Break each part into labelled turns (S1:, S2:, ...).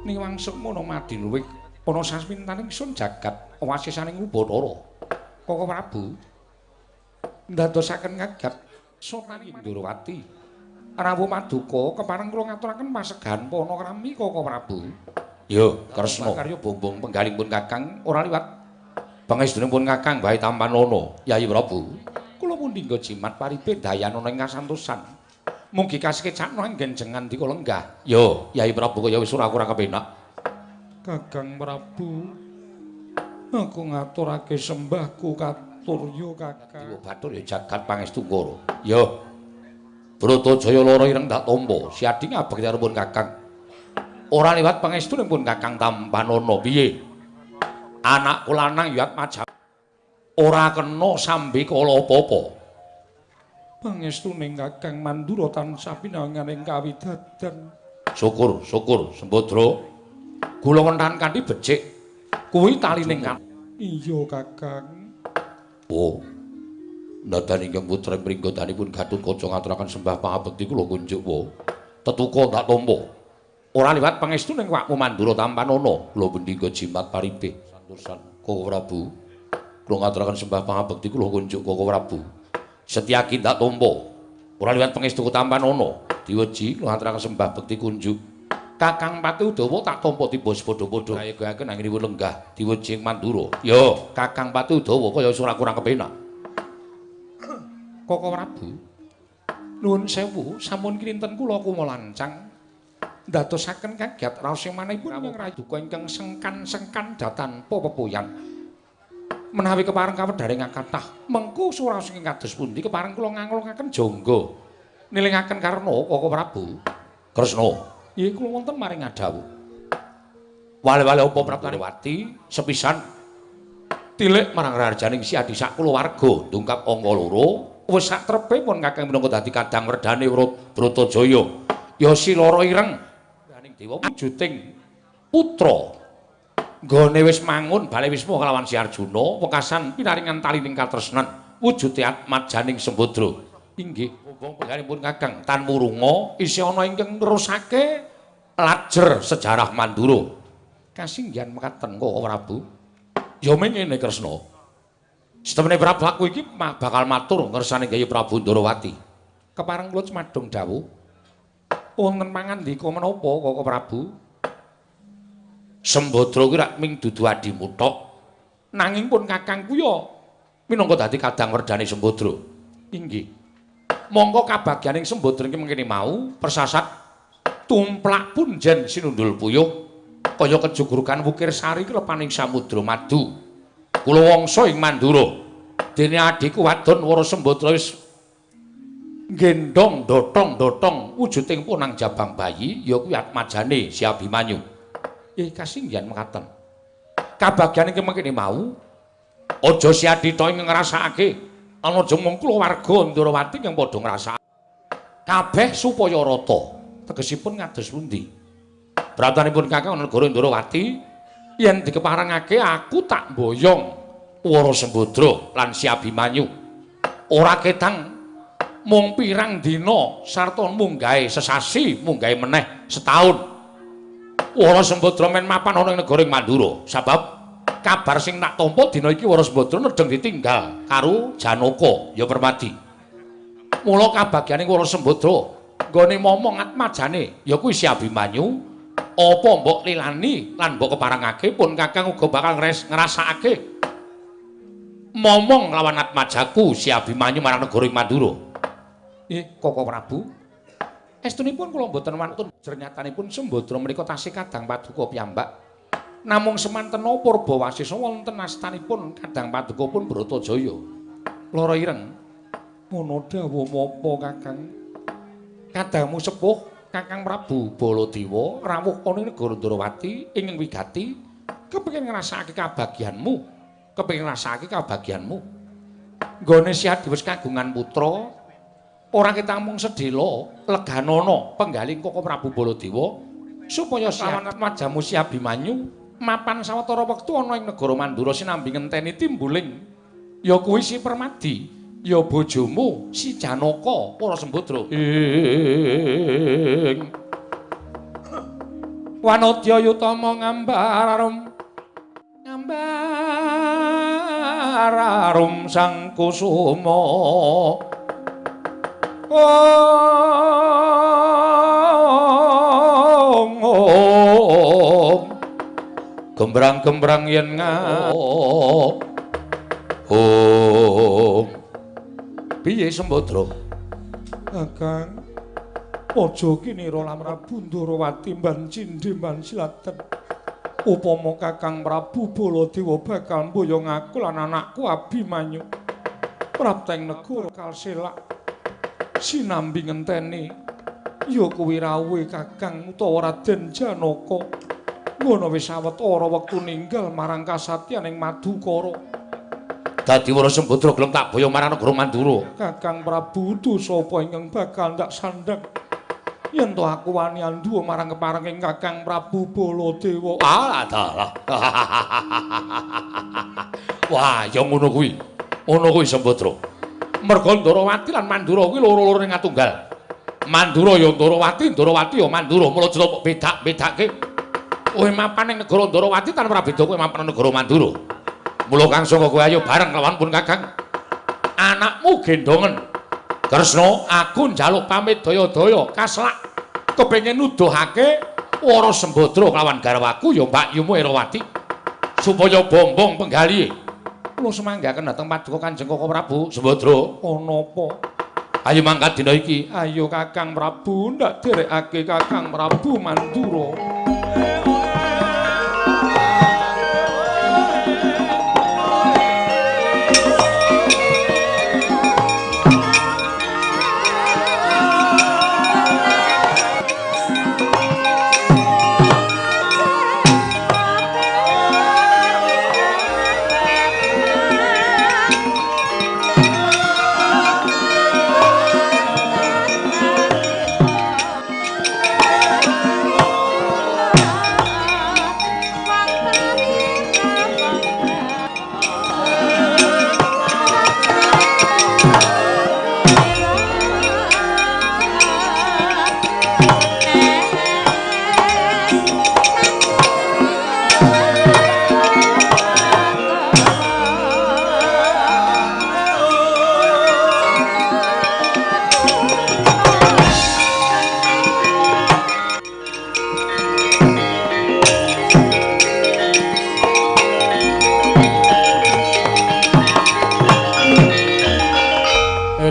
S1: Niwang semono madiluwih ana sasmintaning sun jagat wasisaning Ubathara. Koko Prabu ndadosaken kaget sotaning Ndorowati. Rawuh maduka kepareng kula ngaturaken pasegahan panakrami Koko Prabu. Ya, Kresna. Karya bombong penggalipun Kakang ora liwat pangestunipun Kakang bae tampanana, Yayi Prabu. Kula mundhingga jimat paripe dayanana ing kasantosan. Mugi kasekecakna anggen jengan dika lenggah. Ya, Yayi Prabu kaya wis ora kurang kepenak. Kakang Prabu, aku ngaturake sembahku katur ya Kakang. Dewa Bathara ya jagat pangestu Kara. Ya. Bratajaya lara ireng tak tampa. Siadi ngabekti Kakang. Ora liwat pangestunipun Kakang tampanana piye? Anakku lanang ya Atmaja ora kena sambe kala apa-apa. Pangestuning Kakang Mandura tansah pinanganing kawidadan. Syukur, syukur Sembadra. Kula wonten kanthi becik. Kuwi talining kan. Iya, Kakang. Oh. Ndadan ingkang putra mringgotanipun Gatotkaca ngaturaken sembah pangabekti kula kunjuk wa. Tetuka tak tampa. Ora liwat pangestuning wakmu Mandura tampanana. Kula mendika jimat paripe. Santosan Koko Prabu. Kula ngaturaken sembah pangabekti kula kunjuk Koko Prabu. Setyaki tak tampa. Ora liwat pangestuku tampanana. Diweji kula ngaturaken sembah bekti kunjuk. Kakang Pati Udawa tak tampa tiba sepadha-padha. Kayagaken anggenipun lenggah diweji ing Mandura. Ya, Kakang Pati Udawa kaya wis ora kurang kepenak. Koko Prabu, nuwun sewu, sampun kinten kula kumalancang ndadosaken kagiat raos ing manahipun ingkang raduka ingkang sengkan-sengkan datanpa pepuyan. Menawi kepareng kawedharing kathah, mengko suraos ingkang kados pundi kepareng kula nganglungaken jangga nilingaken karna Koko Prabu. Kresna, nggih kula wonten maring ngadhawuh. Wale-wale apa Praptaniwati sepisan tilik marang rajaning Si Adi sak kulawarga ndungkap angka loro. Wis sak trepe pun Kakang minangka dadi kadang werdane Bratajaya. Ya si lara ireng daning dewa wujuding putra. Nggone wis mangun bale wisma kelawan Si Arjuna wekasan pinaringan talining katresnan wujude atmajaning Sembadra. Inggih, bombong penggalipun Kakang tan murunga isih ana ingkang nerusake lajer sejarah Mandura. Kasinggihan mekaten Koko Prabu. Ya mengene Kresna. Setemene Prabu aku iki bakal matur ngersane Kyai Prabu Ndorowati. Kepareng kula cumadung dawuh. Wonten pangandika menapa Koko Prabu? Sembadra kuwi rak ming dudu adimu tok. Nanging pun kakangku ya minangka dadi kadang werdane Sembadra. Inggih. Mongko kabagyaning Sembadra iki mengkene mau persasat tumplak punjen sinundul puyuh kaya kejugurukan wukir sari klepaning samudra madu. Kula wangsa ing Mandura. Dene adhiku wadon Wara Sembadra wis nggendhong dotong-dotong wujuding punang jabang bayi ya kuwi atmajane Si Abimanyu. Kasinggihan mekaten. Kabagyan iki mengkene mau aja Si Aditha ing ngrasakake ana aja mung kulawarga Ndorowati kang padha ngrasakake. Kabeh supaya rata. Tegesipun ngados pundi? Bratanipun Kakang negara Ndorowati yen dikeparengake aku tak mboyong Wara Sembadra lan Si Abimanyu. Ora ketang mung pirang dina sarta munggahe sesasi, munggahe meneh setahun. Wara Sembadra men mapan ana ing negara Mandura. Sabab kabar sing tak tampa dina iki Wara Sembadra nedheng ditinggal karo Janaka ya Permadi. Mula kabagyane Wara Sembadra nggone momong atmajane ya kuwi Si Abimanyu. Apa mbok lilani lan mbok keparengake pun Kakang uga bakal ngrasakake momong lawan atmajaku Si Abimanyu marang negara Mandura. Koko Prabu, estunipun kula mboten wantun jernyatanipun Sembadra menika tasih kadang paduka piyambak. Namung semantena Purbawasisa wonten astanipun kadang paduka pun Bratajaya. Lara ireng. Ngono dawuh menapa Kakang? Kadangmu sepuh Kakang Prabu Baladewa rawuh ana ing negara Ndorowati ingkang wigati kepengin ngrasakake kabagyanmu, kepengin ngrasakake kabagyanmu. Nggone Si Adi wis kagungan putra, ora ketang mung sedhela leganana penggaling Koko Prabu Baladewa supaya lawan atmajamu Si Abimanyu mapan sawetara wektu ana ing negara Mandura sinambi ngenteni timbuling ya kuwi Si Permadi. Ya bojomu si Janaka para Sembadra. Ing Wanodya yutama ngambar arum. Ngambar arum sang kusuma. Ong ong. Gembrang-gembrang yen ngok. Om. Piye Sembadra?
S2: Kakang, aja kinira lan Prabu Ndarawati mban cindhe mban silaten. Upama Kakang Prabu Baladewa bakal mboyong aku lan anakku Abimanyu. Prapteng negara kalselak sinambi ngenteni ya kuwi rawuhe Kakang utawa Raden Janaka. Ngono wis sawetara wektu ninggal marang kasatyan ing Madukara.
S1: Dadi Wara Sembadra gelem tak boyong marang negara Mandura.
S2: Kakang Prabu dosa apa ingkang bakal ndak sandhang? Yen to aku wani anduwa marang keparenging Kakang Prabu Baladewa.
S1: Ah, dalah. Wah, ya ngono kuwi. Ngono kuwi Sembadra. Merga Ndarawati lan Mandura kuwi loro-lorone ngatunggal. Mandura ya Ndarawati, Ndarawati ya Mandura. Mula aja mbok bedak-bedake. Kowe mapan ing negara Ndarawati tan prabeda kowe mapan ing negara Mandura. Mula kang saka kowe ayo bareng lawan pun Kakang. Anakmu gendongen. Kresna, aku njaluk pamit daya-daya kaslak kepengin nuduhake Wara Sembadra kelawan garwaku ya Mbakyumu Erawati supaya bombong penggalihe. Kula semanggaken dhateng paduka Kanjeng Koko Prabu Sembadra.
S2: Ana apa?
S1: Ayo mangkat dina iki.
S2: Ayo Kakang Prabu, ndak derekake Kakang Prabu Mandura.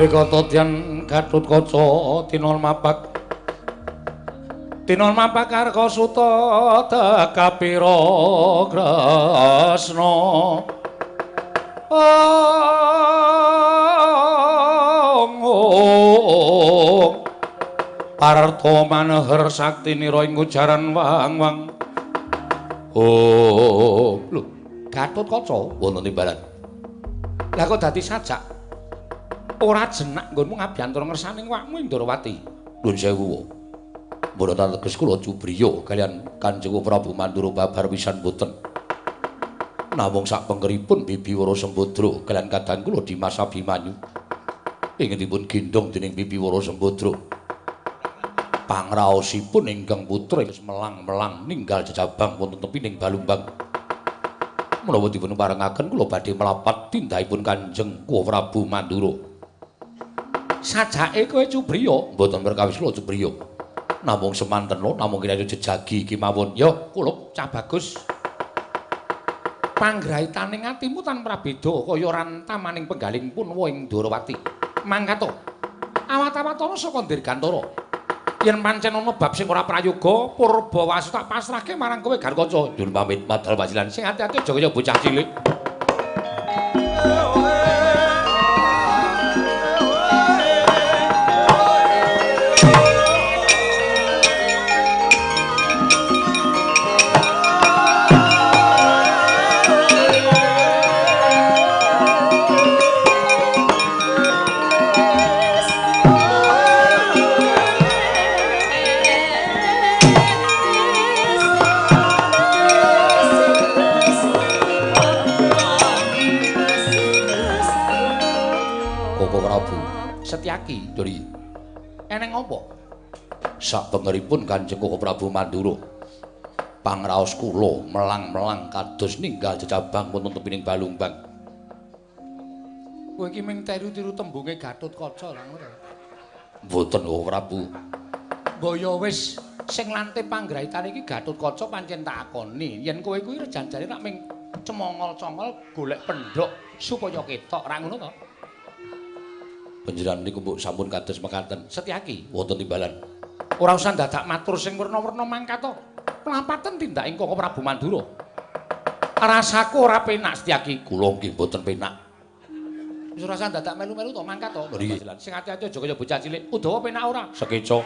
S1: Kata dian Gatotkaca tinol mapak tinol mapak Karka suta tekapira Kresna. Ong Parta maneher saktinira ing ujaran wang-wang. Oh, lho, Gatotkaca wonten timbalan. Lah kok dadi sajak? Ora jenak nggonmu ngabiyantara ngersaning wakmu ing Ndarawati. Nuwun sewu. Mboten teges kula cubriya kaliyan Kanjeng Prabu Mandura babar pisan mboten. Namung sak pengkeripun Bibi Wara Sembadra kaliyan kadang kula Dimas Abimanyu ingkang dipun gendhong dening Bibi Wara Sembadra. Pangraosipun ingkang putra wis melang-melang ninggal jejabang wonten tepining Balumbang. Menawa dipun parengaken kula badhe mlapat tindahipun Kanjeng Prabu Mandura. Sajake kowe cubriya, mboten perkawis kula cubriya. Namung semantena namung kirang jejagi kemawon. Ya, kula cah bagus. Panggraitaning atimu tan prabeda kaya rantamaning penggaling punwa ing Ndarawati. Mangkato. Awat-awatana saka Dirgantara. Yen pancen ana bab sing ora prayoga, Purbawasu tak pasrahke marang kowe Garkaca. Nyuwun pamit madal wajilan. Sing ati-ati aja kaya bocah cilik. Setyaki Duri. Eneng apa? Sak pengeripun Kanjeng Koko Prabu Mandura. Pangraos kula melang-melang kados ninggal jejabang wonten tepining Balumbang. Kowe iki ming tiru-tiru tembunge Gatotkaca lha ngono. Mboten, oh Prabu. Mbok ya wis sing lantip panggraitane iki Gatotkaca pancen tak akoni yen kowe kuwi rejanjane rak ming cemongol-congol golek pendhok supaya ketok, ra ngono to? Panjenengan niku mbok sampun kados mekaten. Setyaki wonten timbalan. Ora usah dadak matur sing werna-werna mangkat to. Pelampaten tindak ing Koko Prabu Mandura. Rasaku ora penak Setyaki. Kula nggih mboten penak. Wis ora usah dadak melu-melu to mangkat to. Sing ati-ati aja kaya bocah cilik. Udawa penak ora? Sekeca.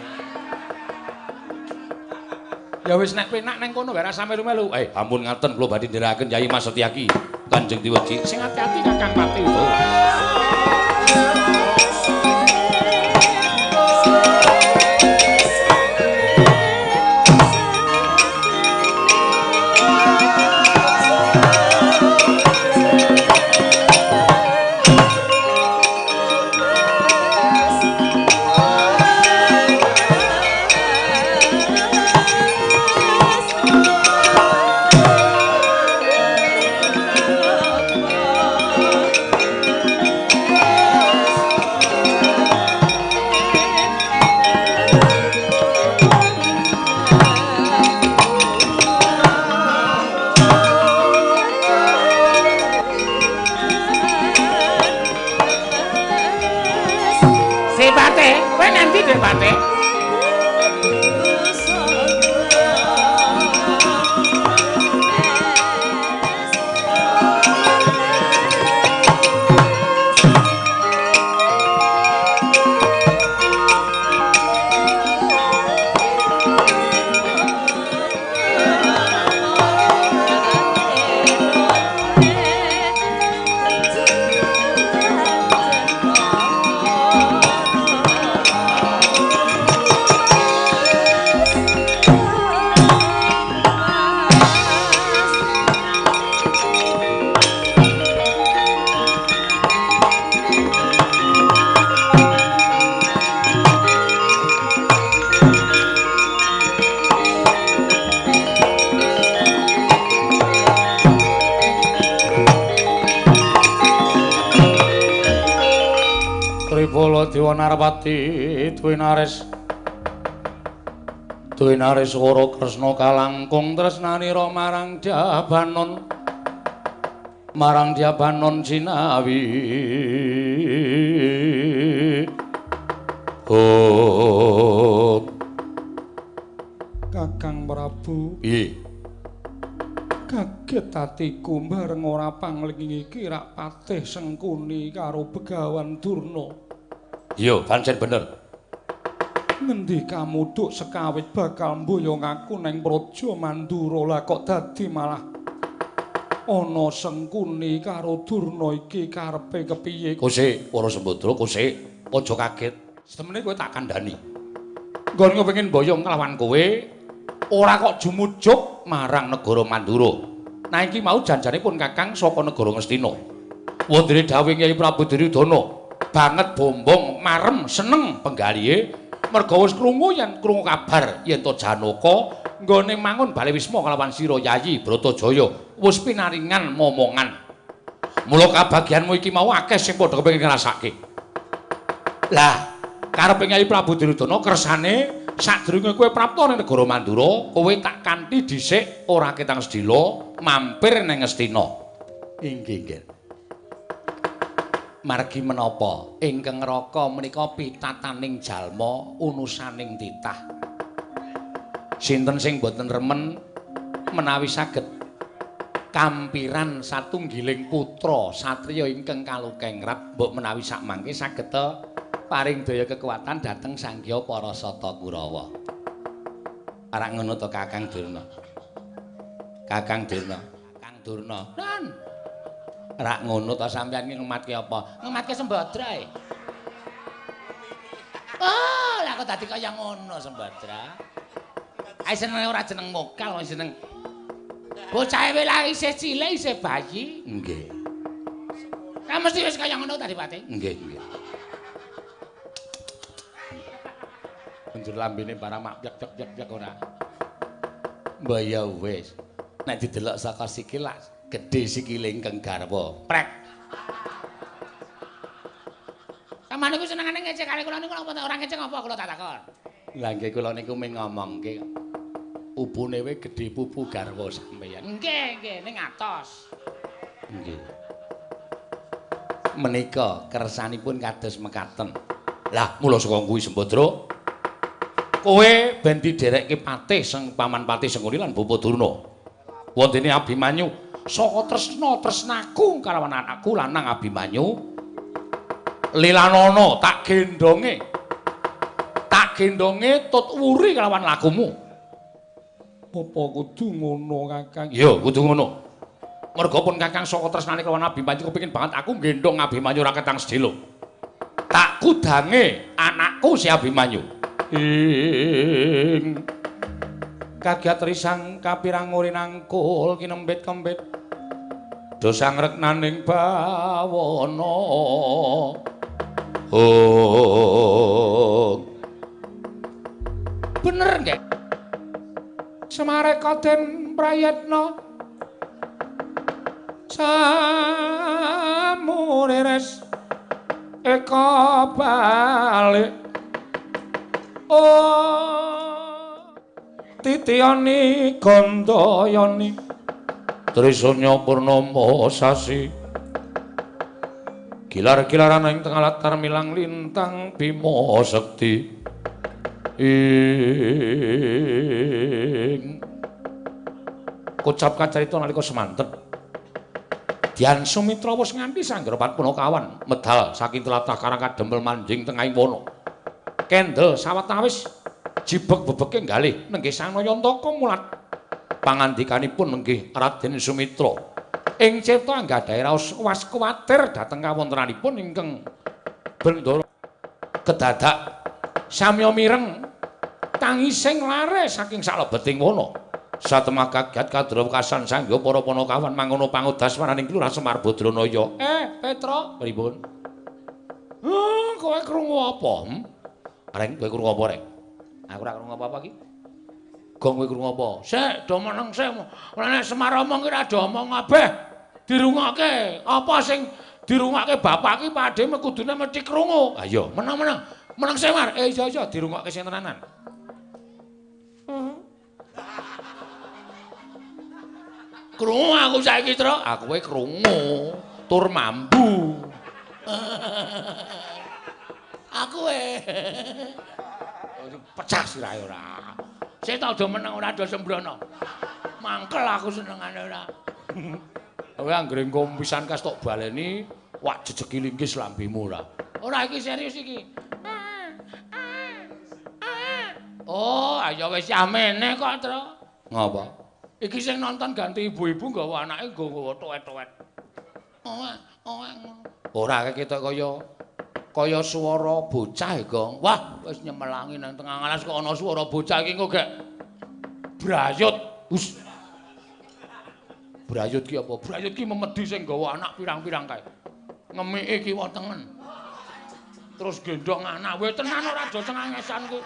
S1: Ya wis nek penak nang kono wae rasa melu-melu. Ampun ngaten kula badhe nderekaken Yai Mas Setyaki. Kanjeng Diweji. Sing ati-ati Kakang Pati Udawa. Dewa Narpati Dwinares Dwinares Wara Kresna kalangkung tresnanira marang Dyabanon marang Dyabanon jinawi. Oh
S2: Kakang Prabu,
S1: piye?
S2: Kaget atiku bareng ora pangling iki rak patih Sengkuni karo Begawan Durna.
S1: Iya, pancen bener.
S2: Ngendi kamudhuk sekawit bakal mboyong aku neng Praja Mandura, lah kok dadi malah ana Sengkuni karo Durna iki karepe kepiye?
S1: Kosek, para Sembadra, kosek, aja kaget. Semene kowe tak kandhani. Nggon kepengin mboyong nglawan kowe, ora kok jumujuk marang negara Mandura. Nah iki mau janjane pun Kakang saka negara Ngastina. Wondene dawuh Kyai Prabu Duryudana banget bombong marem seneng penggalihe merga wis krungu yen krungu kabar yen to Janaka nggone mangun bale wisma kalawan sira Yayi Bratajaya wis pinaringan momongan. Mula kabagyanmu iki mau akeh sing padha kepengin ngrasake. Lah karepe Kyai Prabu Duryudana kersane sadurunge kowe prapta ning negara Mandura, kowe tak kanthi dhisik ora ketang sedhela mampir ning Ngastina. Inggih, nggih. Margi menapa ingkang neraka menika pitataning jalma unusaning titah. Sinten sing boten remen menawi saged kampiran satunggiling putra satriya ingkang kalukengrat mbok menawi sakmangke saged paring daya kekuatan dhateng Sanghyang Parasata Kurawa. Ora ngono to Kakang Durna? Kakang Durna, Kakang Durna. Nan. Ora ngono to sampeyan iki ngematke apa? Ngematke Sembadra e. Oh, lah kok dadi kaya ngono Sembadra. Ae senenge ora jeneng mokal, seneng bocahe wis isih cilik, isih bayi. Nggih. Ka mesti wis kaya ngono tadi Pati. Nggih, nggih. Njur lambene barang mak pyek pyek pyek ora. Mbah ya wis. Nek didelok saka sikil lak gedhe sikile ingkang garwa. Prek. Sampeyan niku senengane ngecek kali kula niku napa ora ngecek apa kula tak takon. Lah nggih kula niku mung ngomongke. Pupune we gedhe pupu garwa sampeyan. Nggih, nggih ning atos. Nggih. Menika kersanipun kados mekaten. Lah mula saka kuwi Sembadra kowe ben didherekke patih sing paman patih Sengkuni lan Bapa Durna. Wontene Abimanyu saka tresna tresnaku kalawan anakku lanang Abimanyu lilanana tak gendonge. Tak gendonge tut wuri kalawan lakumu.
S2: Apa kudu ngono Kakang?
S1: Iya, kudu ngono. Merga pun Kakang saka tresnane kalawan Abimanyu kepengin banget aku gendong Abimanyu ra ketang sedhela. Tak kudange anakku si Abimanyu.
S2: Ing kagiat risang kapirang uri nangkul kinembit-kembit dosa ngreknaning bawana.
S1: Oh. Bener nggih?
S2: Semareka den prayetna samurires eka balik. Oh titiyani gandayani
S1: Trisanya purnama sasi gilar-gilaran ing tengah latar milang lintang Bima Sekti. Ing
S2: kocap kacarita nalika semanten
S1: Dian Sumitra wis nganti sanggra Punakawan medal saking tlatah Karang Kadempel manjing tengahing wana. Kendel sawetawis jibeg bebeke nggalih nenggih Sang Nayantaka mulat pangandikanipun nenggih Raden Sumitra. Ing cipta anggadhahi raos was kuwatir dhateng kawontenanipun ingkang bendara kedadak samya mireng tangising lare saking salebeting wana. Satemah kaget kadrawekasan sangga para panakawan mangono pangudas maraning Kelurahan Semar Badranaya. Petra, pripun? Kowe krungu apa? Reng, kowe krungu apa, Reng? Aku ora krungu apa-apa iki. Gong kowe krungu apa? Sik, do meneng sik. Nek Semar omong ki ora do omong kabeh. Dirungokke. Apa sing dirungokke bapak ki padhe kudune mesti krungu. Ha iya, meneng-meneng. Meneng sik, Mar. Iya iya dirungokke sing tenanan. Krungu aku saiki, Tru. Aku kowe krungu tur mambu. Aku pecah sirahe ora. Sik ta aja meneng ora do sembrono. Mangkel aku senengane ora. Kowe anggere engko pisan kas tok baleni wak jejeki linggis lambemu ora. Ora iki serius iki. Oh, ayo wis yamene kok, Tru. Ngapa? Iki sing nonton ganti ibu-ibu nggawa anake nggawa tuwet-tuwet. Oh, ngono. Ora ketok kaya kaya swara bocah, Gong. Wah, wis nyemelangi nang tengah alas kok ana swara bocah iki engko gek brayut. Hus. Brayut ki apa? Brayut ki memedi sing nggawa anak pirang-pirang kae. Ngemiki kiwa tengen. Terus gendong anak. Weh tenan ora aja cengengesan kuwi.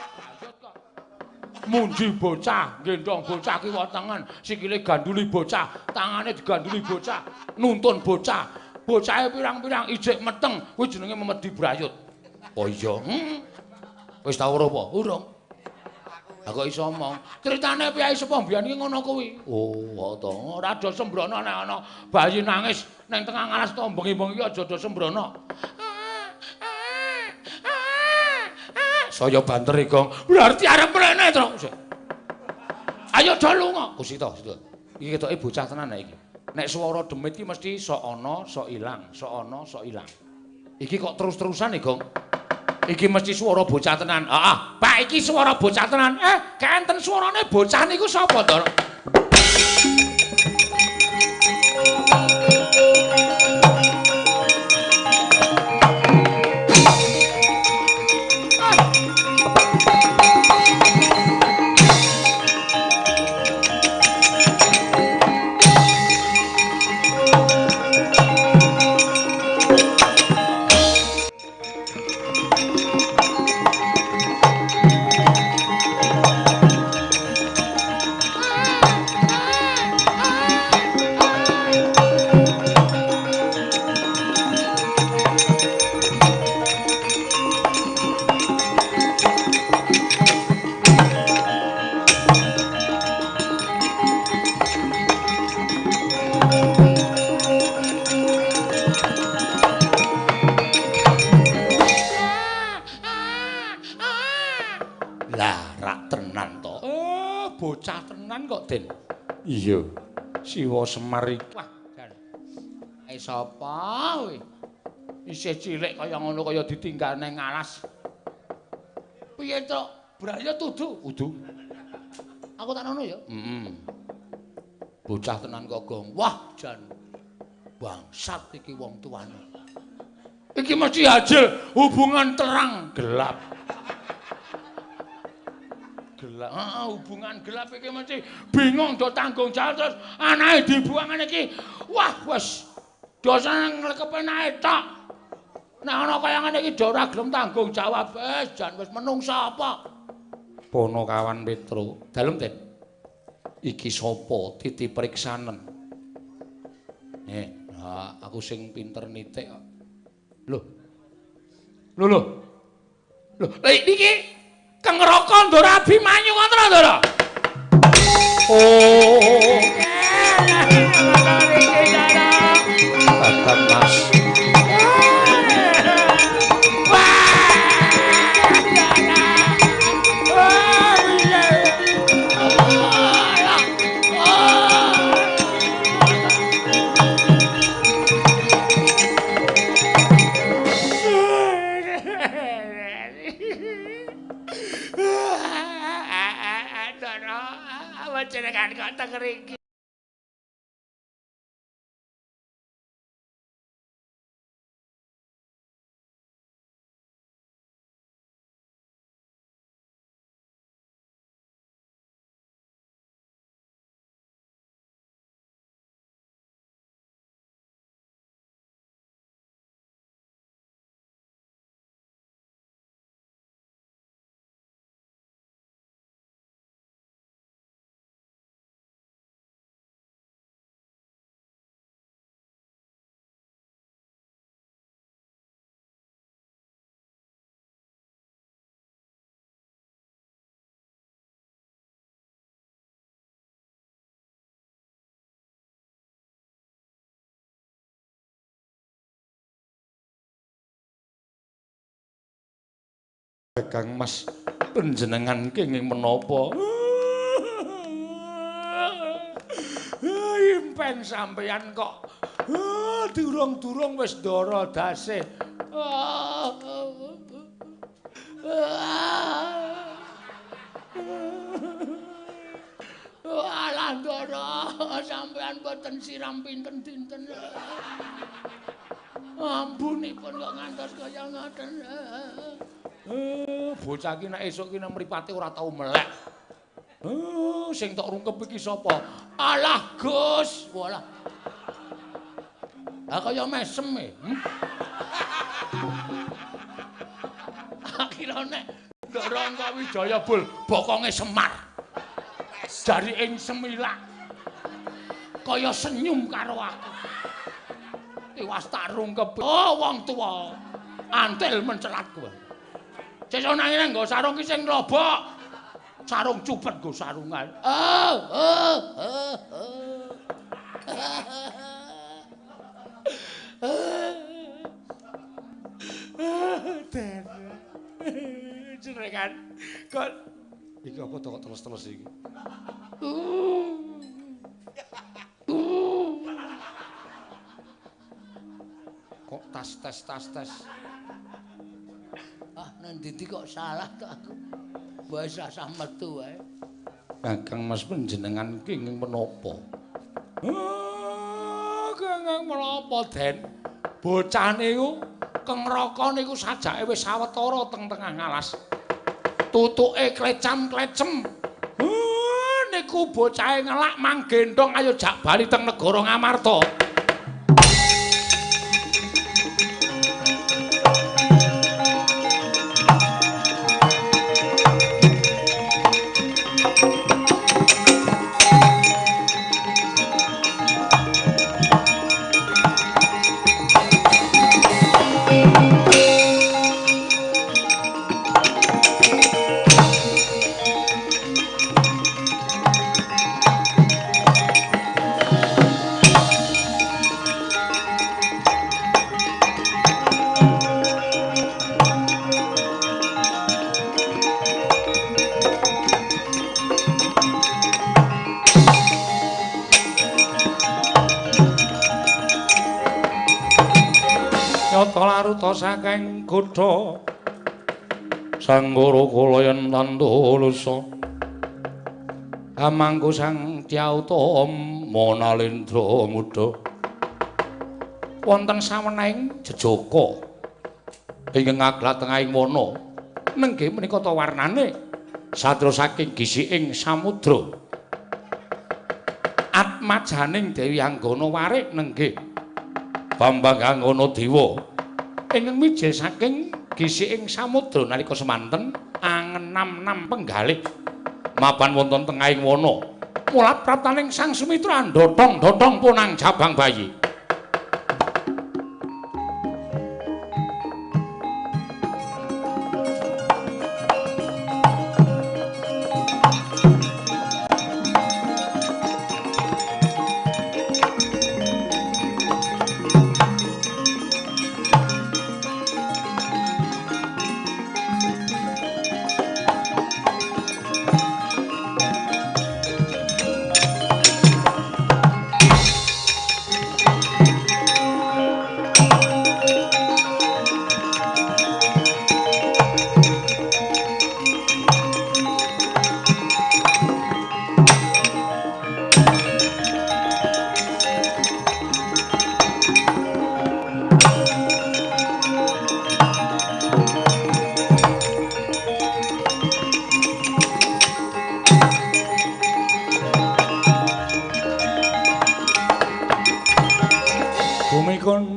S1: Munji bocah, gendong bocah kiwa tengen, sikile ganduli bocah, tangane diganduli bocah, nuntun bocah. Bocahe pirang-pirang ijik meteng, kuwi jenenge memedi brayut. Oh iya. Wis tau ora apa? Urung. Lah kok iso omong? Critane piyai sepuh mbiyen iki ngono kuwi. Oh, to. Ora do sembrono nek ana bayi nangis ning tengah ngalas to bengi-bengi aja do sembrono. Saya banter iki, Gong. Berarti arep mrene, Tru. Ayo do lunga. Kusita, sita. Iki ketoke bocah tenan nek iki. Nek swara demit iki mesti sok ana, sok ilang, sok ana, sok ilang. Iki kok terus-terusan iki, Gong. Iki mesti swara bocah tenan. Heeh, Pak iki swara bocah tenan. Kenten swarane bocah niku sapa to? Rak tenan to. Bocah tenan kok, Den. Iya. Siwa Semar iki. Wah, jan. Ae sapa kowe? Isih cilik kaya ngono kaya ditinggal nang alas. Piye to? Braya tudu? Udu. Aku tak ngono ya. Heeh. Bocah tenan kok, Gong. Wah, jan. Bangsat iki wong tuane. Iki mesti hasil hubungan terang gelap. Gelap. Heeh, hubungan gelap iki mesti bingung do tanggung jawab terus anake dibuang ngene iki. Wah, wis dosane nglekepe anake tok. Nek ana kaya ngene iki do ora gelem tanggung jawab. Wis jan wis menungsa apa? Ponokawan Petro. Dalem, Den. Iki sapa titi periksanen? Nah, aku sing pinter nitik kok. Lho. Lho lho. Lho, lha iki Kengraka Ndara Abimanyu ngoten lho, Ndara. Oh. Kakang Mas. Jenengan kok teng mriki. Kang Mas, panjenengan kenging menapa? Impen sampeyan kok durung-durung wis ndara dase. Alah ndara, sampeyan boten siram pinten dinten. Ambunipun kok ngantos kaya ngoten. Bocah iki nek esuk ki nek mripate ora tau melek. Sing tok rungkep iki sapa? Alah, Gus. Walah. Ha kaya mesem e. Akhire nek Ndara Angkawijaya bul bokonge Semar. Jari ing semilak. Kaya senyum karo aku. Tiwas tak rungkep. Oh, wong tuwa. Antil mencelat kowe. Sesuk nang ngene nggo sarung ki sing lobok. Sarung cupet nggo sarungan. Oh, oh, oh, oh. Den. Jenengan kok iki apa to kok terus-terus iki? Kok tas tes tas tes. Ah, nang ndi kok salah to aku. Wis rasah metu wae. Kakang Mas panjenengan kenging menapa? Kenging menapa, Den? Bocah niku Kengraka niku sajake wis sawetara teng tengah ngalas. Tutuke klecam-klecem. Niku bocahe ngelak manggendhong ayo jak bali teng negara Ngamarta. tata laruta saking kutha Sanggara kala yen tandulusa amangku sang Dyauta Manalendra muda wonten sawenahing jejaka ingkang ngaglat tengahing wana nenggih menika ta warnane satya saking gisiking samudra atmajaning Dewi Anggana warik nenggih Bambang Anggana Dewa ingkang mijil saking gisiking samudra nalika semanten angenam-nam penggalih mapan wonten tengahing wana mula praptaning Sang Sumitra ndhotong-ndhotong punang jabang bayi.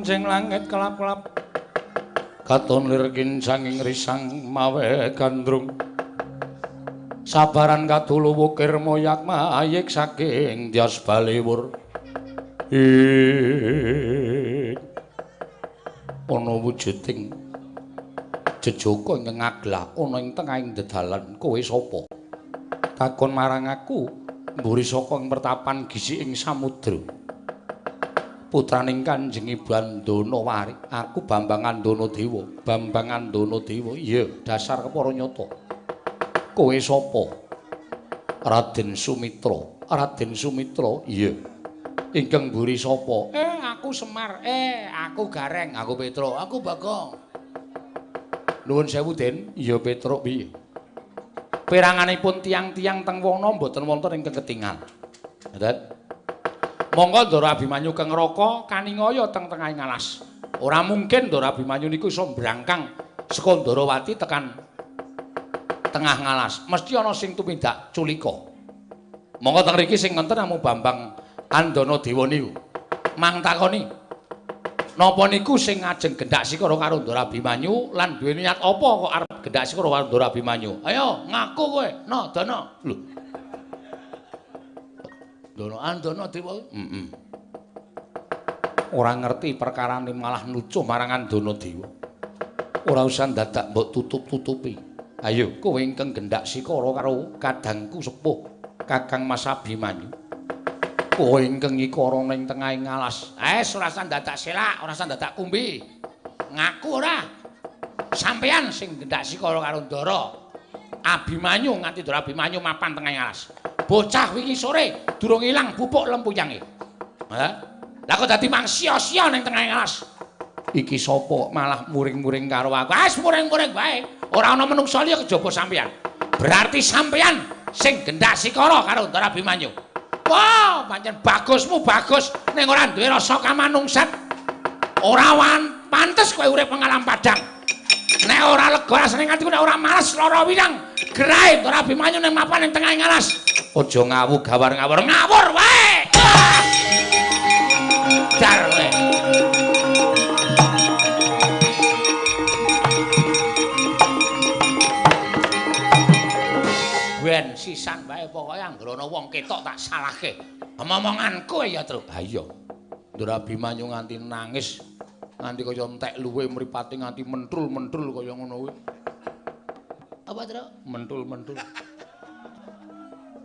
S1: Langit kelap-kelap katon lir kincanging risang mawe gandrung sabaran kadulu wukir moyak mayik saking dyas baliwur ana wujuding jejaka ingkang ngaglah ana ing tengahing dedalan. Kowe sapa? Takon marang aku mburi saka ing pertapan gisiking samudra putraning Kanjeng Ibu Andana Warik. Aku Bambang Andana Dewa. Bambang Andana Dewa. Iya, dasar kepara nyata. Kowe sapa? Raden Sumitra. Raden Sumitra. Iya. Ingkang mburi sapa? Aku Semar. Aku Gareng. Aku Petro. Aku Bagong. Nuwun sewu, Den. Iya, Petro piye? Peranganipun tiang-tiang teng wana mboten wonten ingkang ketingal. Ngoten. Monggo Ndara Abimanyu keng neraka kaningaya teng tengahing alas. Ora mungkin Ndara Abimanyu niku iso mbrangkang saka Ndarawati tekan tengah ngalas. Mesti ana sing tumindak culika. Monggo teng mriki sing wonten namung Bambang Andana Dewa niku. Mang takoni. Napa niku sing ngajeng gendak sikara karo Ndara Abimanyu lan duwe niat apa kok arep gendak sikara karo Ndara Abimanyu? Ayo ngaku kowe, no Dana. Lho. Dono Andana Dewa. Heeh. Ora ngerti perkarane malah nucuh marang Andana Dewa. Ora usah dadak mbok tutup-tutupi. Ayo kowe ingkang gendak sikara karo kadangku sepuh Kakang Mas Abimanyu. Kowe ingkang ngikara ning tengahing alas. Ora usah dadak selak, ora usah dadak kumbi. Ngaku ora? Sampeyan sing gendak sikara karo Ndara Abimanyu nganti Ndara Abimanyu mapan tengahing alas. Bocah wingi sore durung ilang pupuk lempuyange. Ha? Lah kok dadi mang sia-sia ning tengahing alas. Iki sapa malah muring-muring karo aku. Wis muring-muring wae. Ora ana menungsa liya kejaba sampeyan. Berarti sampeyan sing gendak sikara karo Ndara Abimanyu. Wah, pancen bagusmu bagus ning ora duwe rasa kamanungsan. Ora pantes kowe urip pengalam padang. Nek ora lega rasane atiku nek ora males lara wirang. Gerahe Ndara Abimanyu ning mapan ning tengahing alas. Aja ngawu gawar ngawur ngawur wae. Dar wae. Ben sisan wae pokoke anggere ana wong ketok tak salahke. Omonganku ya, Tru. Ha iya. Ndara Abimanyu nganti nangis, nganti kaya entek luwe mripate nganti mentul-mentul kaya ngono kuwi. Apa, Tru? Mentul-mentul.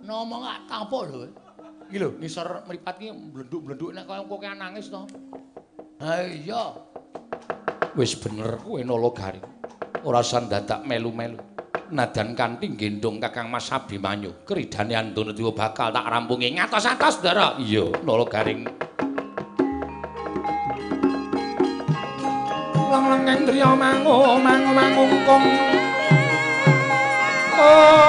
S1: Ngomong gak tapuk lho. Iki lho ngisor mripat iki mblenduk-mblenduk nek kaya kowe nangis to. Ha iya. Wis bener kowe Nala Garing. Ora usah dadak melu-melu. Nadan kanthi gendhong Kakang Mas Abimanyu. Kridane Andana Dewa bakal tak rampungi ngatos-atos, Ndara. Iya, Nala Garing.
S2: Anging driya mangu mangu mangungkung. Oh.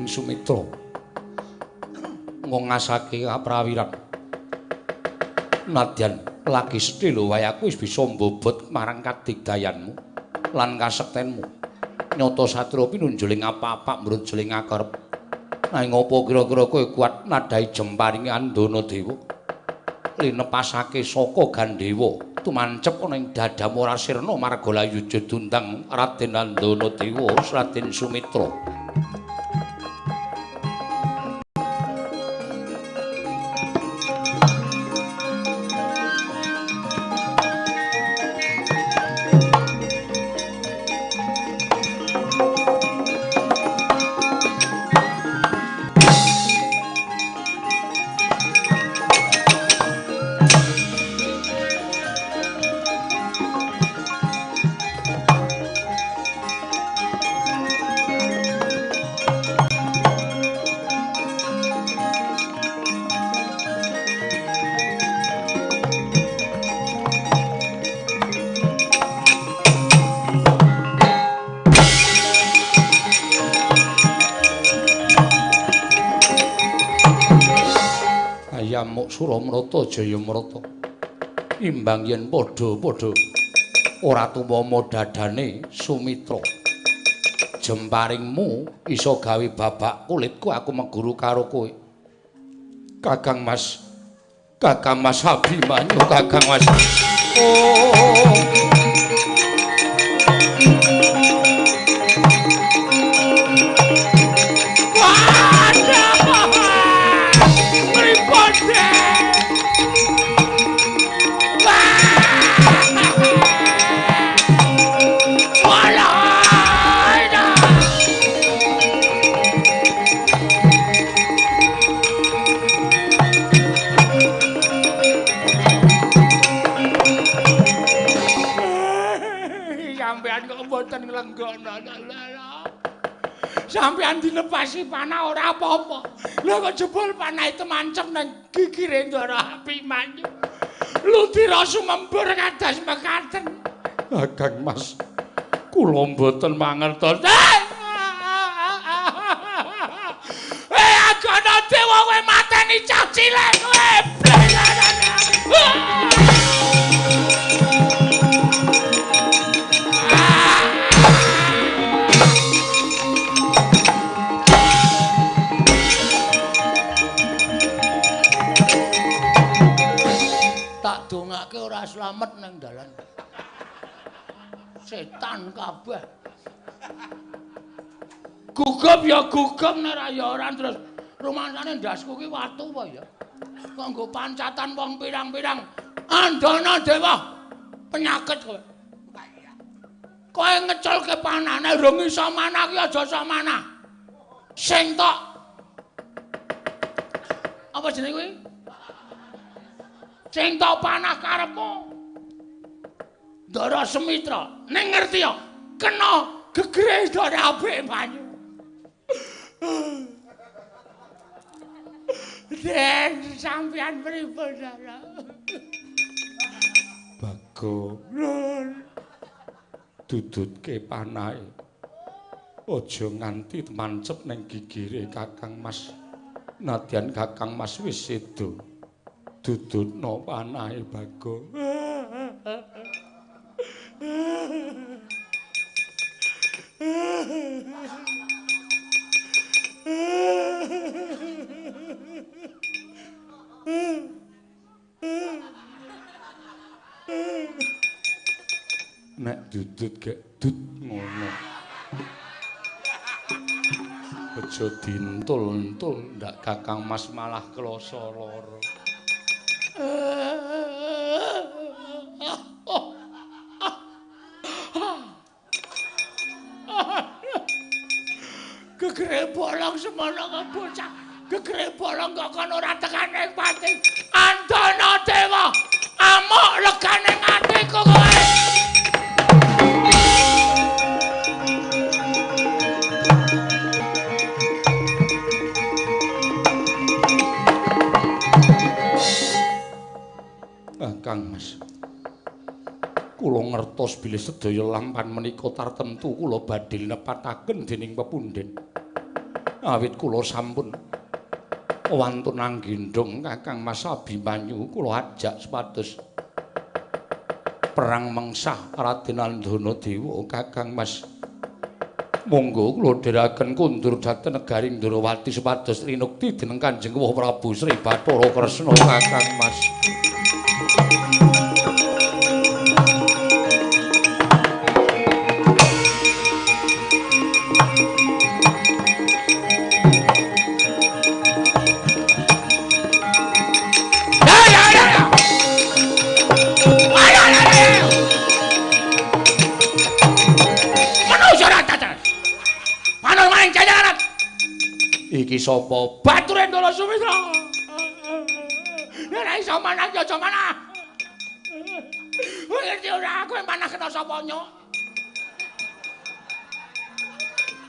S2: Sumitra ngasake kaprawiran nadyan lagi sedhela wae aku wis bisa mbobot marang kadigdayanmu lan kasektenmu. Nyata satria pinunjuling apa-apa mrunjuling akerep. Nanging apa kira-kira kowe kuat nadhahi jemparinge Andana Dewa linepasake saka Gandewa tumancep ana ing dadamu ora sirna marga layuja dundang Raden Andana Dewa Raden Sumitra. Suramrata Jayamrata imbang yen padha-padha ora tumama dadane Sumitra jemparingmu iso gawe babak kulitku aku meguru karo kowe. Kakang Mas, Kakang Mas Abimanyu, Kakang Mas. Oh.
S1: mboten nglenggono. Sampeyan dilepasi panah ora apa-apa. Lha kok jebul panah itu mancep nang gigire Ndara Abimanyu. Ludira sumembur kados mekaten. Kakang Mas, kula mboten mangertos. Agana dewa kowe mateni cah cilik kowe.
S3: Tak dongake ora slamet nang dalan. Setan kabeh. Gugup ya gugup nek ora ya ora terus rumangsane ndasku ki watu apa ya. Kok nggo pancatan wong pirang-pirang. Andana dewa penyakit kowe. Kowe ngeculke panane rung iso manah ki aja iso manah. Sing tok apa jenenge kuwi? Sing tok panah karepmu. Ndara Sumitra, ning ngerti ya, kena gegere Ndara Abimanyu. Den sampeyan pripun, Ndara?
S2: Bagong, dudutke panahe. Aja nganti mancep ning gigire Kakang Mas. Nadyan Kakang Mas wis sedo. Dudutno panahe, Bagong. Nek dudut gek dut ngono. Aja dintul-entul ndak Kakang Mas malah klasa lara.
S1: Gegere bolong semono kok bocah. Gegere bolong kok kono ora tekan ing pati. Andana dewa, amuk legane atiku kowe.
S2: Kang Mas, kula ngertos bilih sedaya lampan menika tartemtu kula badhe nepataken dening pepundhen. Awit kula sampun wantun anggendhong Kakang Mas Abimanyu kula ajak supados perang mengsah Raden Andana Dewa. Kakang Mas, monggo kula dherekaken kundur dhateng negari Ndrawati supados rinukti dening Kanjeng Prabu Sri Bathara Kresna. Kakang Mas. Iki sapa?
S1: Bature Ndara Sumitra. Ora iso manah ki aja manah. Ngerti ora kowe manah kena sapa nyok?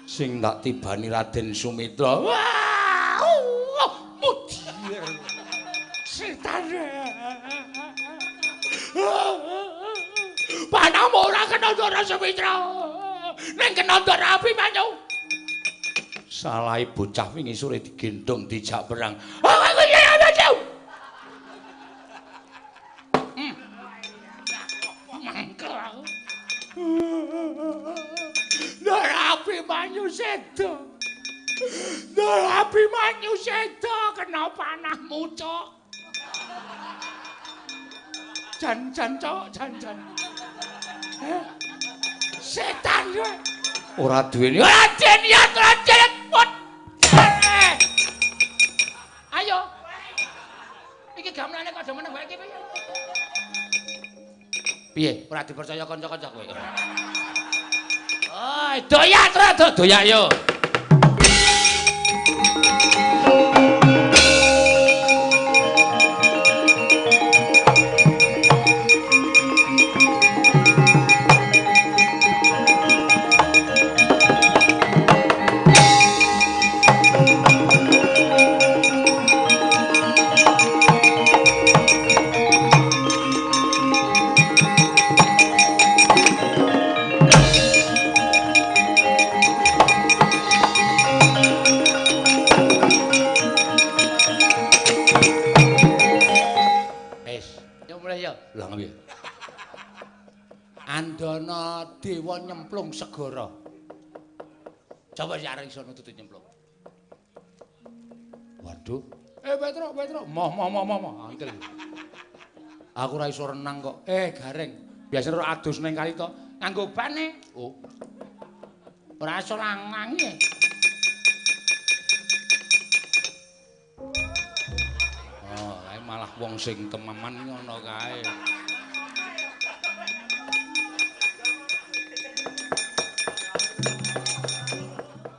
S2: Sing tak tibani Raden Sumitra.
S1: Wah, mudier. Setan. Panahmu ora kena Ndara Sumitra. Ning kena Ndara Abimanyu.
S2: Salahe bocah wingi sore digendhong dijak perang.
S1: Mangkel aku. Ndara Abimanyu sedo. Ndara Abimanyu sedo kena panahmu, Cok. Jan-jan, Cok, jan-jan. Setan kowe.
S2: Ora duweni.
S1: Ora niat, ora niat. Ayo. Iki gamelane kok meneng wae iki piye?
S3: Piye? Ora dipercaya kanca-kanca kowe.
S1: Oh, doyak terus, doyak yo.
S3: Ya mulai ya. Lah piye? Andana dewa nyemplung segara. Coba sik arek iso nututi nyemplung. Waduh. Petruk, Petruk. Moh moh moh moh. Antil. Aku ora iso renang kok. Gareng. Biasane ora adus ning kali to. Nganggo bane. Oh. Ora iso langange. Oh, kae malah wong sing temenan ngono kae.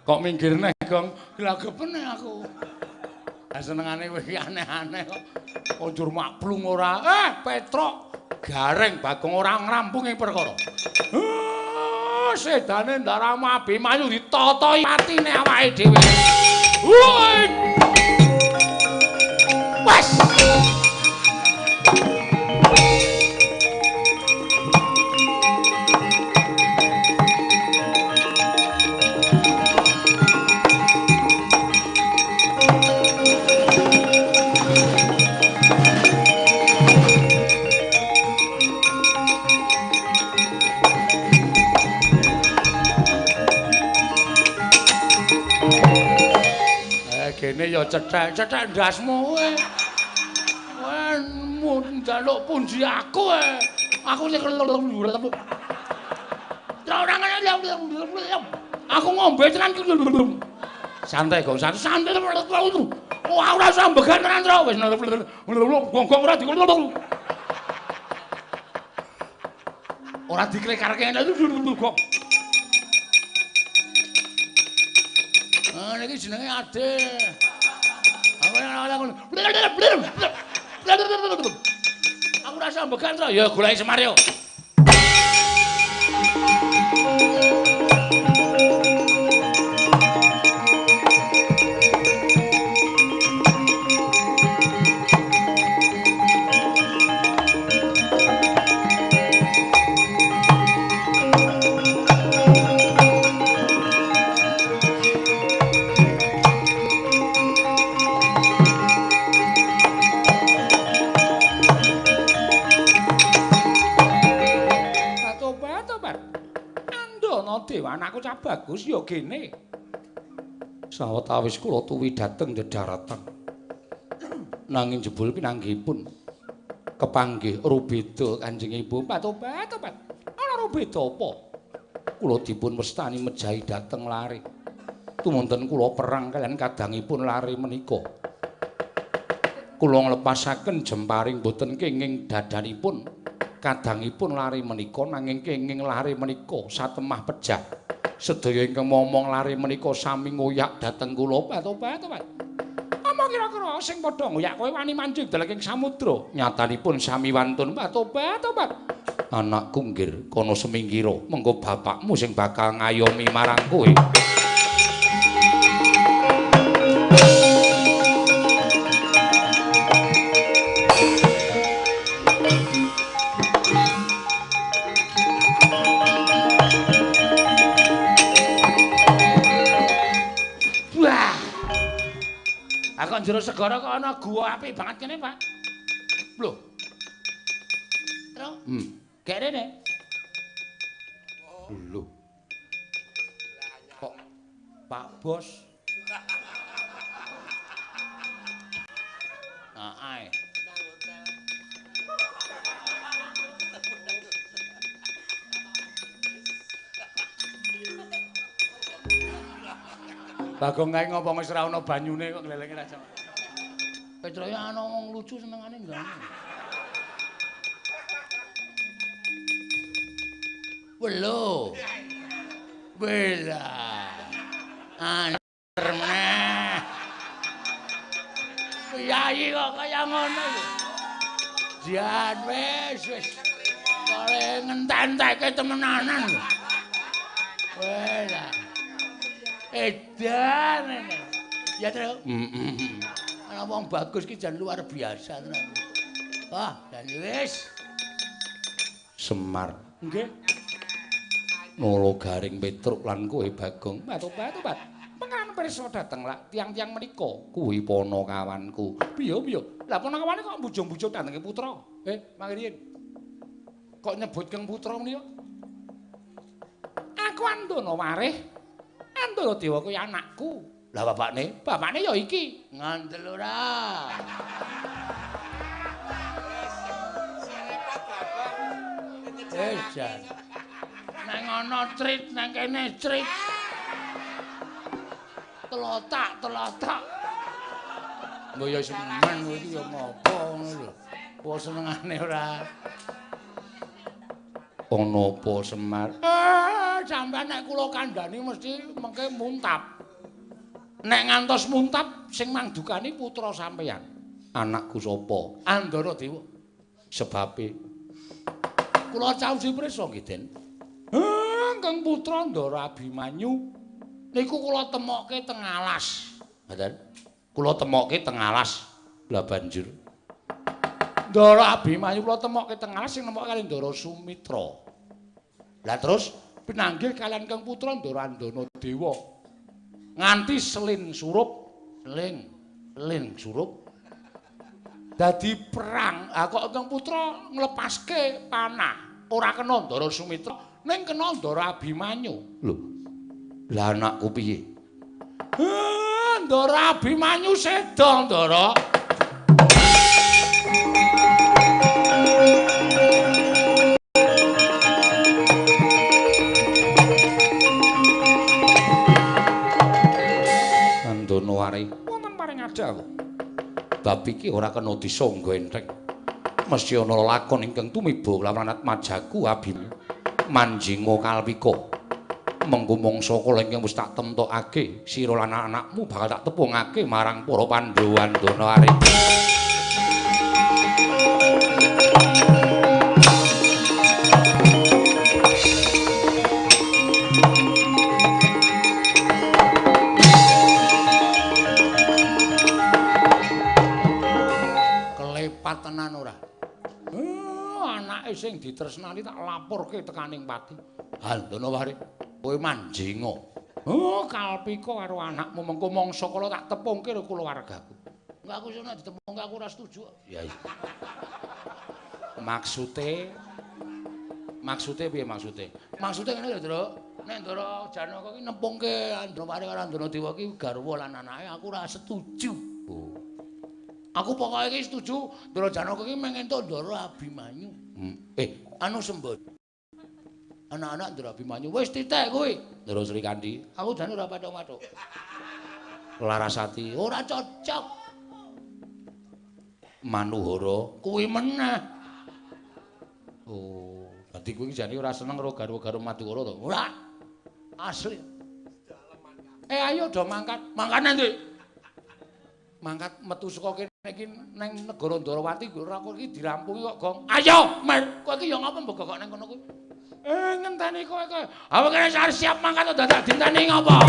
S3: Kok minggir neh, Gong? Glagepen aku. Lah senengane kowe iki aneh-aneh kok. Njur maklung ora. Petruk, Gareng Bagong ora ngrampung ing perkara. Sedane Ndarama Abimanyu ditotoi patine awake dhewe. Wes. Kene ya cethek-cethek ndasmu kowe. Kowe njaluk punji aku kowe. Aku sing ora ngene. Aku ngombe tenan. Santai, Gong, santai. Wah, ora usah mbegan tenan, Tru. Wis gong-gong ora dikul. Ora diklekarke kok. Niki jenenge Ade. Aku rasa mbegan to. Ya goleki Semar yo.
S1: Dewa anakku cah bagus ya gene. Sawetawis kula tuwi dhateng dedaratan. Nanging jebul pinanggihipun kepanggih rubeda Kanjeng Ibu. Tobat, tobat. Ana rubeda apa? Kula dipun wastani mejahi dhateng lare. Tumunten kula perang kaliyan kadangipun lare menika. Kula nglepasaken jemparing boten kenging dadanipun kadangipun lare menika, nanging kenging lare menika satemah pejah. Sedaya ingkang momong lare menika sami ngoyak dhateng kula. Tobat, tobat. Apa kira-kira sing padha ngoyak kowe wani mancing daleking samudra? Nyatanipun sami wantun. Tobat, tobat. Anakku nggir kono semingkira, mengko bapakmu sing bakal ngayomi marang kowe.
S3: Jero segara kok ana gua apik banget kene, Pak. Lho. Tru. Gek rene.
S1: Lho. Kok Pak Bos.
S3: Heeh.
S1: Bagong kae ngopo wis ora ana banyune kok glelenge ra jam.
S3: Petroke ana wong lucu senengane enggak. Welo. Bela. Aner meneh. Kiai kok kaya ngono lho. Jan wis wis. Kale ngententekke temenanan lho. Wela. Edan ini. Ya, Tru.
S1: Heeh.
S3: Ana wong bagus ki jan luar biasa tenan. Wah, dan wis.
S1: Semar.
S3: Nggih.
S1: Nolo Garing Petruk lan kowe Bagong. Tobat, tobat. Pengaran Pirsa dhateng lak tiang-tiang menika kuwi panakawanku. Piye-piye? Lah panakawane kok bujung-bujung dhatenge putra? Mangriyin. Kok nyebut Kang Putra menika? Aku Andana Warih. Andana Dewa kuwi anakku. Lah bapakne? Bapakne ya iki.
S3: Ngandel ora. Jan. Nang ana trit nang kene trit. Telotak, telotak.
S1: Mbok ya semen kowe iki ya ngopo ngono lho.
S3: Apa senengane ora?
S1: Ana apa Semar?
S3: Sampeyan nek kula kandhani mesti mengke muntap.
S1: Nek ngantos muntap sing mangdukani putra sampeyan. Anakku sapa?
S3: Andana Dewa.
S1: Sebabe
S3: kula caosi prisa nggih, Den.
S1: Kang putra Ndara Abimanyu niku kula temokke teng alas. Ngoten. Kula temokke teng alas. Lah banjur Ndara Abimanyu kula temokke teng alas sing nemokke kali Ndara Sumitra. Lah terus pinanggih kalian Kang putra Ndara Andana Dewa. Nganti selin surup, ling surup. Dadi perang. Ah kok Kang putra nglepaske panah. Ora kena Ndara Sumitra, ning kena Ndara Abimanyu. Lho. Lah anakku piye? Ndara Abimanyu seda, Ndara. Andana Warih wonten paring adhawuh. Bab iki ora kena disangga entheng. Mesti ana lakon ingkang tumiba lawan atmajaku Abimanyu manjinga kalpika. Mengko mangsa kala ingkang wis tak temtokake sira lan anakmu bakal tak tepungake marang para Pandhawa Andana Warih.
S3: Kelepat tenan ora?
S1: Anake sing ditresnani tak laporke tekaning pati. Andana Warih, kowe manjinga. Kalpika karo anakmu mengko mangsa kala tak tepungke karo kulawargaku.
S3: Enggak aku iso nek ditepungke aku ora setuju.
S1: Ya iya. Maksude piye maksude?
S3: Maksude ngene lho, Ndra. Nek Ndara Janaka ki nempungke Andana Warih karo Andana Dewa ki garwa lan anake aku ora setuju.
S1: Oh.
S3: Aku pokoke iki setuju Ndara Janaka ki mung entuk Ndara Abimanyu. Anu sembod. Anak-anak Ndara Abimanyu wis titik kuwi.
S1: Ndara Srikandhi,
S3: aku jane ora pathok-pathok.
S1: Larasati
S3: ora cocok.
S1: Manuhara
S3: kuwi meneh.
S1: Oh, dadi kuwi jane ora seneng karo garwa-garwa Madukara to?
S3: Ora. Asli.
S1: Ayo do mangkat.
S3: Mangkat nanti.
S1: Mangkat metu saka kene iki nang negara Ndarawati ora kok iki dirampungi kok, Gong. Ayo, Mer.
S3: Kowe iki ya ngapa mbok kok nang kono kuwi?
S1: Ngenteni kowe kowe. Awak kene arep siap mangkat dadak dinteni ngapa?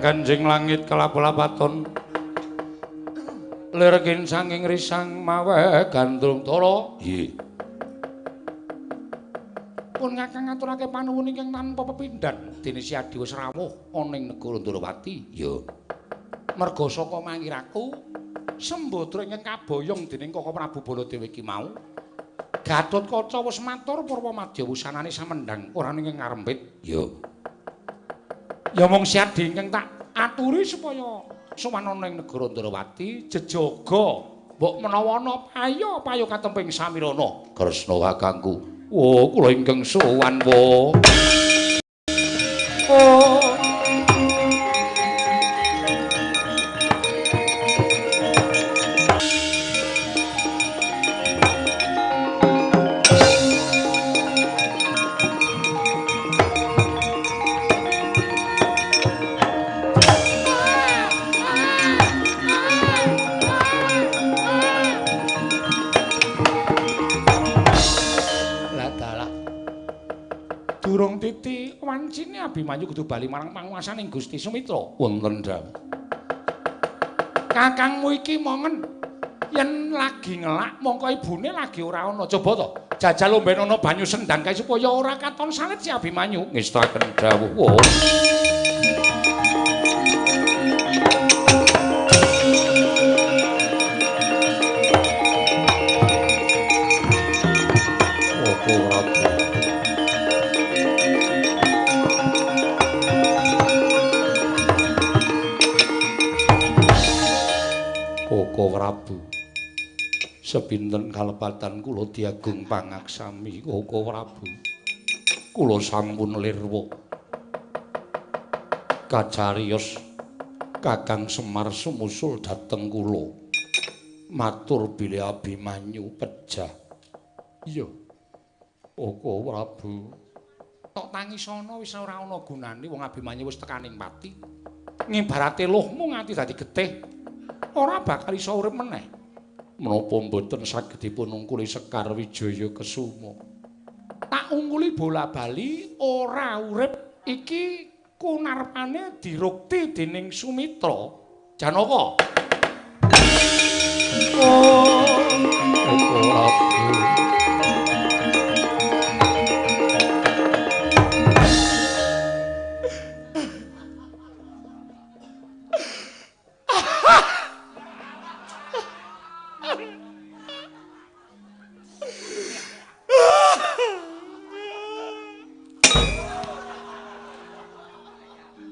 S1: Kanjeng langit kelap-lapaton lirkin sanging risang mawe gandrung tara. Nggih. Pun kakang ngaturake panuwun ingkang tanpa pepindhan dene Si Adi wis rawuh ana ing negara Ndrawati. Ya. Merga saka mangiraku sembadra ingkang kaboyong dening Kaka Prabu Baladewa iki mau Gatotkaca wis matur purwa madya wusanane samendhang ora ing ngarembit. Ya. Ya mung siadi ingkang tak aturi supaya sowan ana ing negara Ndrawati jejaga mbok menawa ana payo-payo katemping samirana. Kresna kakangku. Oh, kula ingkang sowan wo. Oh. Durung titi wancine Abimanyu kudu bali marang panguwasaning Gusti Sumitra. Wonten dawuh. Kakangmu iki mongen yen lagi ngelak mongko ibune lagi ora ana. Coba to jajal omben ana banyu sendang kae supaya ora katon salit si Abimanyu. Ngestaken dawuh. Oh. Koko Prabu. Sepinten kalepatan kula diagung pangaksami Koko Prabu. Kula sampun lirwa. Kacariyos Kakang Semar sumusul dhateng kula. Matur bilih Abimanyu pejah. Iya. Koko Prabu. Tok tangisana wis ora ana gunane wong Abimanyu wis tekaning pati. Ngibarate luhmu nganti dadi getih. Ora bakal iso urip meneh. Menapa mboten saged dipun ungkuli Sekar Wijaya Kesuma? Tak ungkuli bola-bali ora urip iki kunarpane dirukti dening Sumitra. Janaka. Oh, Prabu.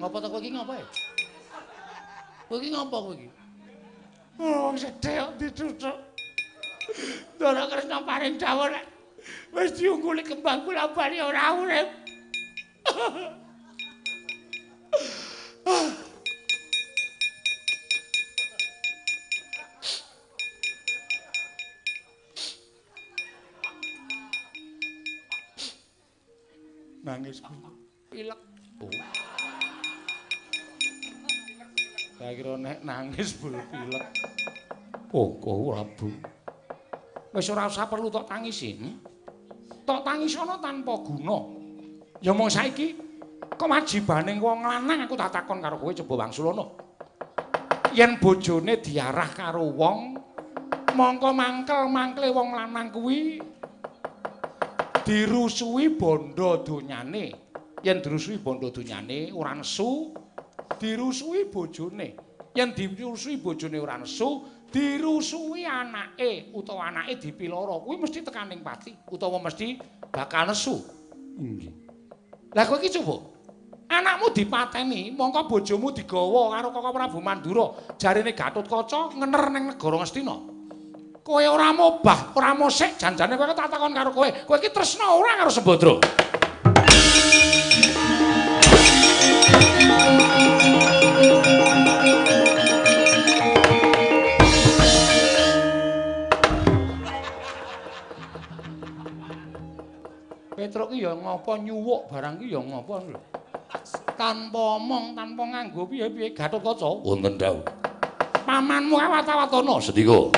S3: Ngapa to kowe iki ngapa ya? Kowe iki ngapa kowe iki?
S1: Wong sedhe kok dituthuk. Ndara Kresna paring dawuh nek wis diungguli kembang kula bali ora urip. Nangis pilek. Oh. Saya kira nek nangis bul pilek. Koko Prabu. Wis ora usah perlu tok tangisi. Tok tangisana tanpa guna. Ya mung saiki kewajibane wong lanang aku tak takon karo kowe coba wangsulana. Yen bojone diarah karo wong, mongko mangkel-mangkle wong lanang kuwi dirusuhi bondo donyane. Yen dirusuhi bondo donyane ora nesu, dirusuhi bojone. Yen dirusuhi bojone ora nesu, dirusuhi anake utawa anake dipiloro kuwi mesti tekaning pati utawa mesti bakal nesu. Nggih. Lah kowe iki coba anakmu dipateni, mongko bojomu digawa karo Koko Prabu Mandura, jarene Gatotkaca ngener ning negara Ngastina. Kowe ora mobah, ora mosik janjane kowe tak takon karo kowe. Kowe iki tresna ora karo Sembadra? Petruk ki ya ngapa nyuwuk barang ki ya ngapa lho. Tanpa omong, tanpa nganggo piye-piye Gatotkaca. Wonten dawuh. Pamanmu awat-awatana sendika.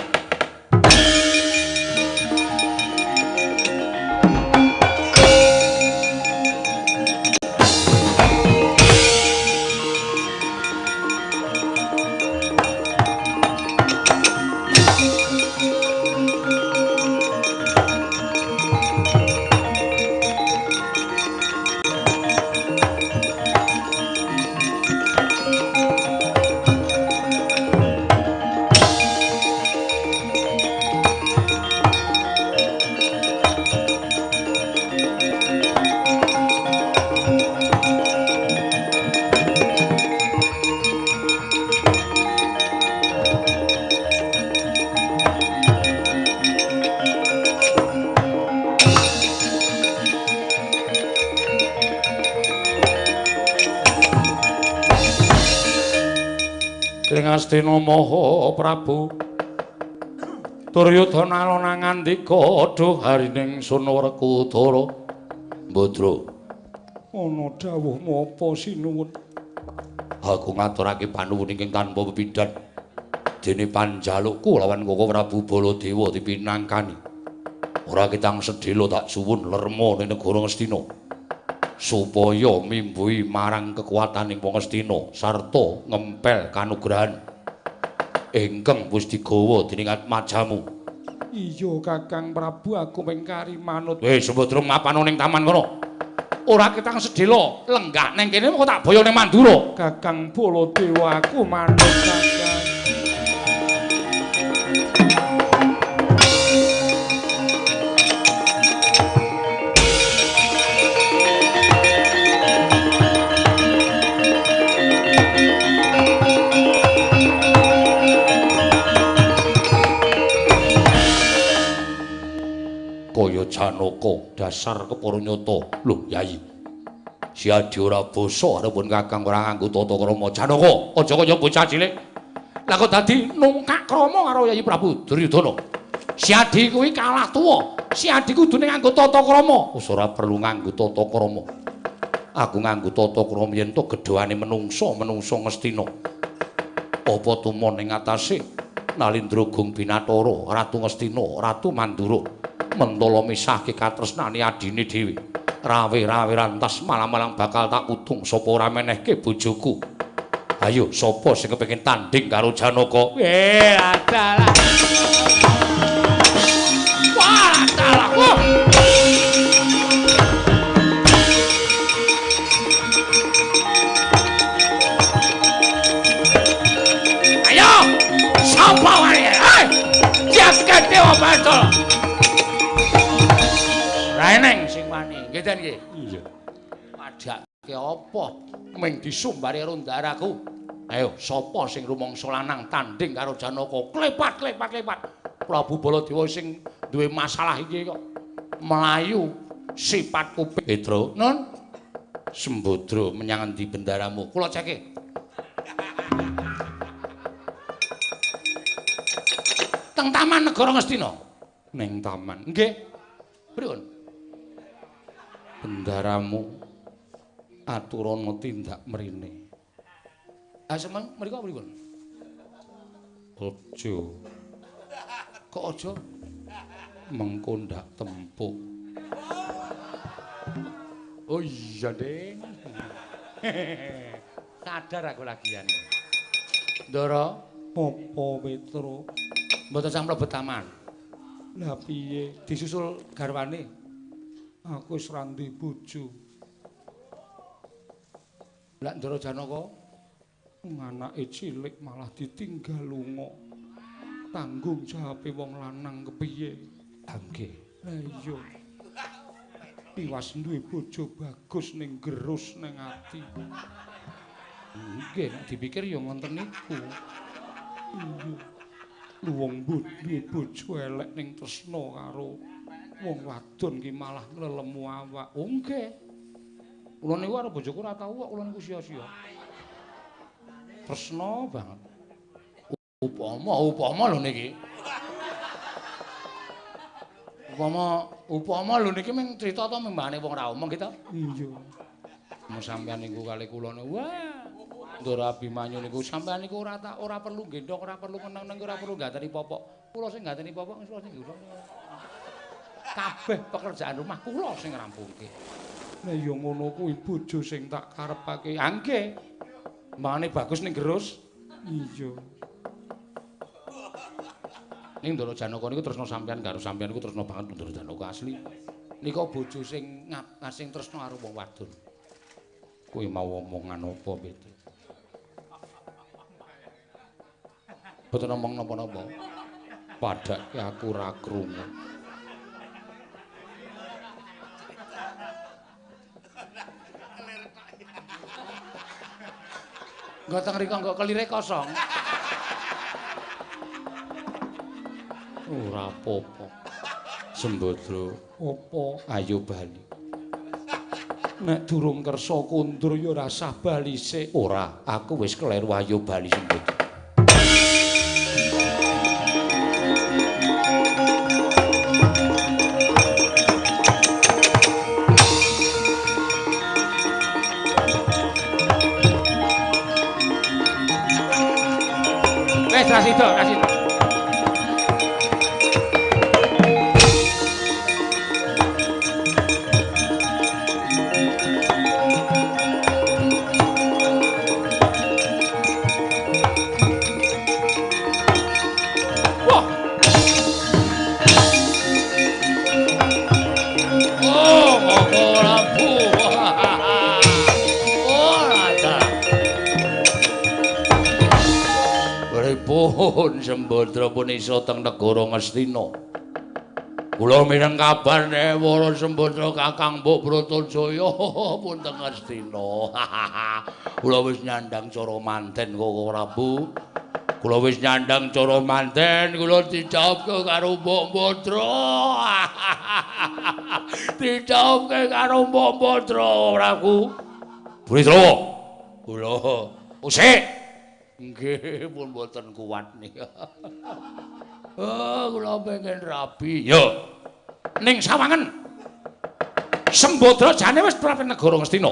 S1: Ngastina Maha Prabu Duryudana alona ngandika duh harining sun Werkudara. Mbadra,
S2: ana dawuhmu apa sinuwun?
S1: Aku ngaturake panuwun ingkang tanpa pepindhan. Dene panjalukku lawan Koko Prabu Baladewa dipinangkani. Ora ketang sedhela tak suwun lerma ning negara Ngastina supaya mimbuhi marang kekuataning wong Ngastina sarta ngempel kanugrahan ingkang wis digawa dening atmajamu.
S2: Iya Kakang Prabu, aku mengkari manut.
S1: Wis Sembadra mapano ning taman kono. Ora ketang sedhela lenggah ning kene kok tak boyo ning Mandura.
S2: Kakang Baladewa, aku manut Kakang.
S1: Kaya Janaka dasar kepara nyata. Lho Yayi, si Adi ora basa arepun Kakang ora nganggo tata krama. Janaka, aja kaya bocah cilik. Lah kok dadi nungkak krama karo Yayi Prabu Duryudana. Si Adi kuwi kalah tuwa. Si Adi kudune nganggo tata krama. Wis ora perlu nganggo tata krama. Aku nganggo tata krama yen to gedhoane menungsa, menungsa Ngastina. Apa tumon ing atase Nalindra Gung Binatara, Ratu Ngastina, Ratu Mandura. Mentala misahke katresnane adine dhewe. Rawe-rawe rantas malang-malang bakal tak utung sapa ora menehke bojoku. Ayo sapa sing kepengin tanding karo Janaka? Adalah. Wah, adalah. Wah. Ayo, sapa wae? Hei, jagat dewa batara. Eneng sing wani, nggih ten nggih. Iya. Padhake apa ming disumbari karo ndaraku. Ayo, sapa sing rumangsa lanang tanding karo Janaka? Klepat, klepat, klepat. Prabu Baladewa sing duwe masalah iki kok mlayu sifat kuping. Petro, Nun. Sembadra menyang endi bendaramu? Kula ceke. Teng Taman Negara Ngastina. Ning taman. Nggih. Pripun?
S2: Bendaramu aturana tindak mrene.
S1: Ah semeng mriku pripun?
S2: Aja.
S1: Kok aja?
S2: Mengko ndak tempuk.
S1: Oh iya, Ding. Sadar aku lagian. Ndara,
S2: apa Petro?
S1: Mboten sampe mlebet taman.
S2: Lah piye?
S1: Disusul garwane.
S2: Aku wis ra duwe bojo.
S1: Lah Ndara Janaka
S2: anake cilik malah ditinggal lunga. Tanggung jawabe wong lanang kepiye?
S1: Ha nggih.
S2: Lah iya. Tiwas duwe bojo bagus ning gerus ning ati.
S1: Nggih, nek dipikir ya ngoten niku.
S2: Iya. Lu wong duwe bojo elek ning tresna karo wong wadon ki malah nglelemu awak.
S1: Oh nggih. Kula niku karo bojoku ora tau kok kula niku sia-sia. Tresna banget. Upama lho niki. Upama lho niki mung crita to membane wong ra omong gitu.
S2: Iya.
S1: Mun sampeyan niku kali kula niku wah. Ndara Abimanyu niku sampeyan niku ora tak ora perlu gendhong, ora perlu meneng-neng, ora perlu gateni popok. Kula sing gateni popok kula sing gendhong. Kabeh pekerjaan rumah kula sing ngrampungke.
S2: Lah ya ngono kuwi bojo sing tak karepake.
S1: Ah nggih. Mangane bagus ning gerus.
S2: Iya.
S1: Ning Ndara Janaka niku tresna sampeyan karo sampeyan niku tresna banget Ndara Janaka asli. Nika bojo sing sing tresna karo wong wadon.
S2: Kuwi mau omongan apa, Petro?
S1: Mboten omong napa-napa.
S2: Padake aku ora krungu.
S1: Nggo teng rika nggo kelire kosong.
S2: Ora apa-apa. Sembadra, apa? Ayo bali. Nek durung kersa kondur ya ora sah bali sik.
S1: Ora, aku wis kleru ayo bali Sembadra.
S3: Pun Sembadra pun iso teng negara Ngastina. Kula mireng kabar nek Wara Sembadra Kakang Mbok Bratajaya pun teng Ngastina. Kula wis nyandang cara manten Koko Prabu. Kula wis nyandang cara manten, kula dijawabke karo Mbok Badra. Dijawabke karo Mbok Badra, Prabu.
S1: Burisrawa.
S3: Kula
S1: usik.
S3: Nggih, pun mboten kuat nika. Oh, kula pengen rabi.
S1: Yo. Ning sawangen. Sembadra jane wis prapen negara Ngastina.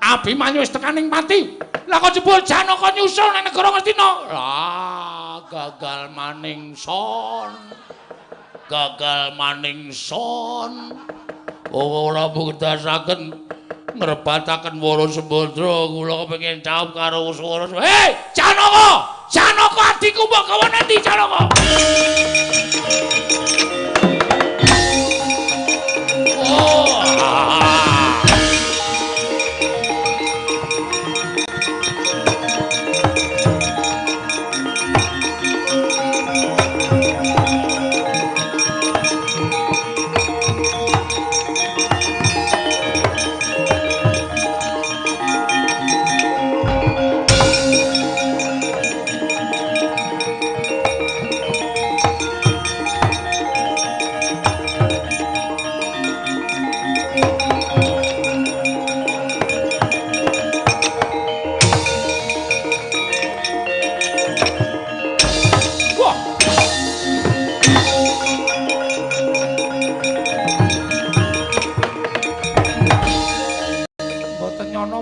S1: Abimanyu wis tekan ning pati. Lah kok jebul Janaka nyusul nang negara Ngastina.
S3: Lah, gagal maning son. Gagal maning son. Ora buktasaken ngrebataken Wara Sembadra, kula kepengin caup karo swara.
S1: Hei, Janaka! Janaka adikku mbok gawa nanti Janaka.
S3: Oh.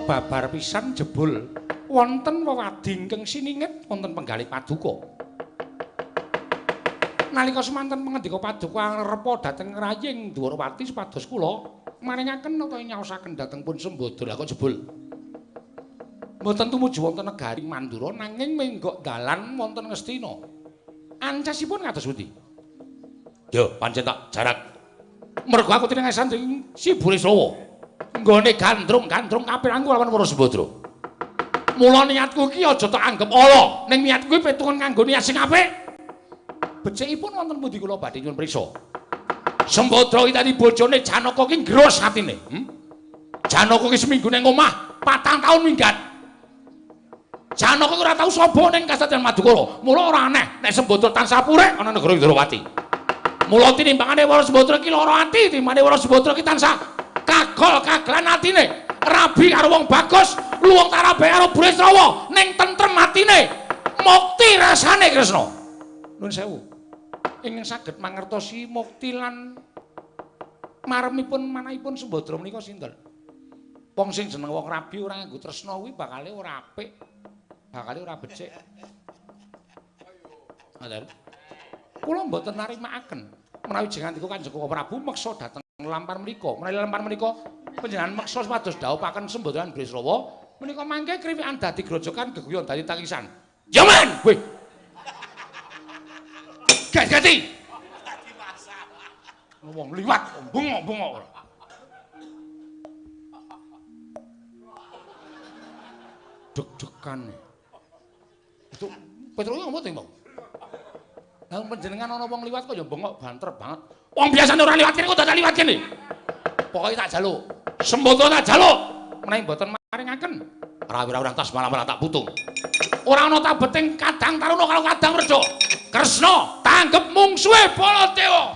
S1: Babar pisan jebul wonten wewadi ingkang sininget wonten penggalih paduka. Nalika semanten pangandika paduka angrepa dhateng raying Dwarawati supados kula maringaken utawi nyaosaken dhateng pun Sembadra. Kok jebul mboten tumuju wonten negari Mandura nanging menggok dalan wonten Ngastina. Ancasipun kados pundi? Yo pancen tak jarak. Mergo aku tinengasan dening Si Burisrawa. Nggone gandrung-gandrung kapirangku lawan Wara Sembadra. Mula niatku iki aja tak anggep ala, ning niatku iki pitungan nganggo niat sing apik. Becikipun wonten pundi kula badhe nyuwun prisa. Sembadra iki tadi bojone Janaka iki ngros atine. Janaka iki seminggu ning omah, 4 taun minggat. Janaka iki ora tau sapa ning Kasatriyan Madukara. Mula ora aneh nek Sembadra tansah purek ana negara Indrawati. Mula tinimbangane Wara Sembadra iki lara ati, timbangane Wara Sembadra iki tansah kagol kaglan atine, rabi karo wong bagus, luwung tarabe karo Burisrawa, ning tentrem atine, mukti rasane Kresna. Nuwun sewu. Ingkang saged mangertosi mukti lan maremipun manahipun Sembadra menika sinten? Wong sing jeneng wong rabi ora nganggo tresna kuwi bakale ora apik, bakale ora becik. Ngoten. Kula mboten narimakaken menawi jengandika Kanjeng Prabu meksa dhateng lampar menika, menawi lampar menika panjenengan meksa supados dhawuhaken Sembadra lan Burisrawa menika mangke kriwikan dadi grojogan geguyon dadi tangisan. Yaman, weh. Gati. Wong liwat bengok-bengok ora. Deg-degan. Itu Petruk ngopo to, Mbok? Lah panjenengan ana wong liwat kok ya bengok banter banget. Wong biasane ora liwat kene kok dadak liwat kene. Pokoke tak jaluk. Sembadra tak jaluk. Menawi mboten maringaken, rawira-ora tas malah-malah tak putung. Ora ana tabeting kadang taruna karo kadang werja. Kresna tanggep mungsuhe Baladewa.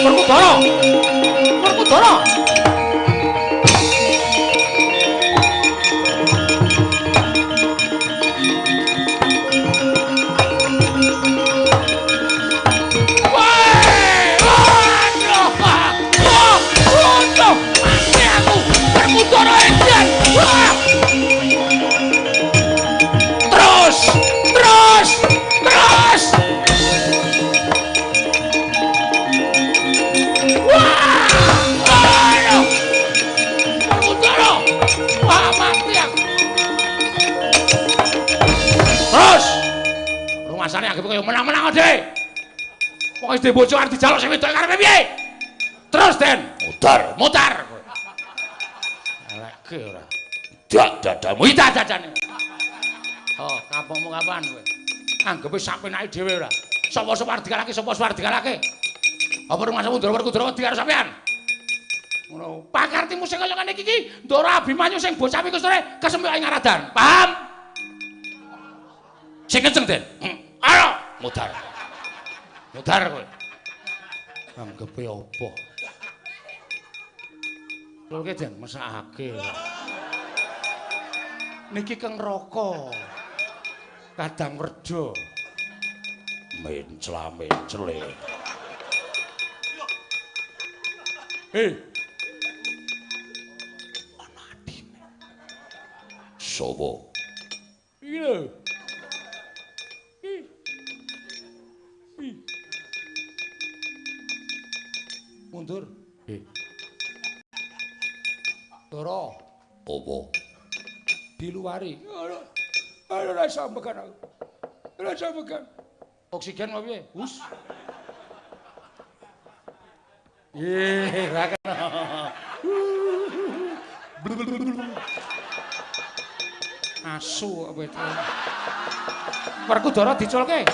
S1: Werkudara. Werkudara. Terus, terus, terus. Wah, aduh, Werkudara, wah mati aku. Terus, rumasane anggep kaya menang-menang dhewe. Pokoke wis bojo arep dijaluk sing wedok karepe piye? Terus Den, mutar, mutar. Eleke ora. Dak dadamu, dak dadane.
S3: Oh, kapokmu kapan kowe? Anggepe sak penake dhewe ora. Sapa-sapa arep dikalahke, sapa-sapa arep dikalahke. Apa rumangsamu Ndara Werkudara wedi karo sampean? Ngono. Pakartimu sing kaya ngene iki iki Ndara Abimanyu sing bocah iku sore kesempyok ing aradan. Paham? Sing kenceng, Den. Ayo, mudar. Mudar kowe. Anggepe apa? Lho ki Den mesakake. Niki keng neraka. Kadang werda. Mencla-mencle. Hei. Ana adine.
S1: Sopo?
S3: Iki lho. Mundur. Ndara.
S1: Apa?
S3: Diluwari. Aduh, ora iso megan aku. Ora iso megan. Oksigen apa piye? Hus. Ye, ora kena. Asu apa itu? Werkudara diculke.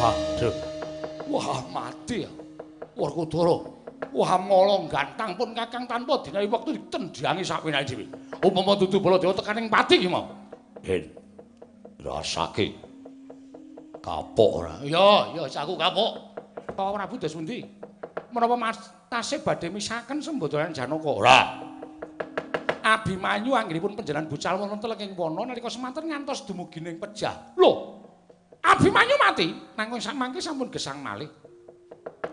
S3: Waduh. Wah, mati ya. Werkudara. Wah, mala gantang pun Kakang tanpa dinawi wektu ditendhangi sakwenake dhewe. Upama dudu Baladewa tekaning pati iki mau.
S1: Hen. Rasake. Kapok ora?
S3: Ya, ya aku kapok. Pak Prabu dos pundi? Menapa Mas tasih badhe misaken Sembadra lan Janaka?
S1: Ora.
S3: Abimanyu anggenipun panjenengan bucal wonten telenging wana nalika semanten ngantos dumugi ning pejah. Lho. Abimanyu mati nanging samangke sampun gesang malih.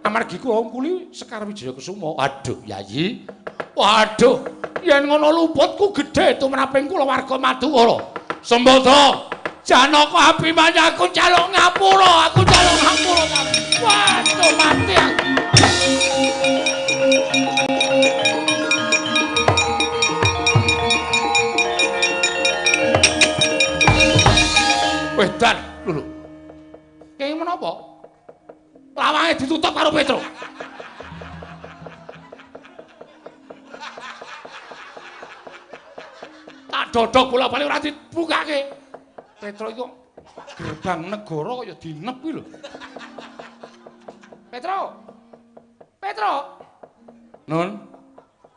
S3: Amargi kula ngkuli Sekar Wijaya Kusuma.
S1: Waduh, Yayi.
S3: Waduh, yen ngono luputku gedhe tumraping kulawarga Madukara.
S1: Sembadra,
S3: Janaka Abimanyu aku njaluk ngapura, aku njaluk ngapura. Waduh, mati aku. Wedan, lho. Kenging menapa? Lawange ditutup karo Petro. Tak dodok bola-bali ora dibukake. Petro iku gerbang negara kaya dinep kuwi lho. Petro. Petro.
S1: Nun.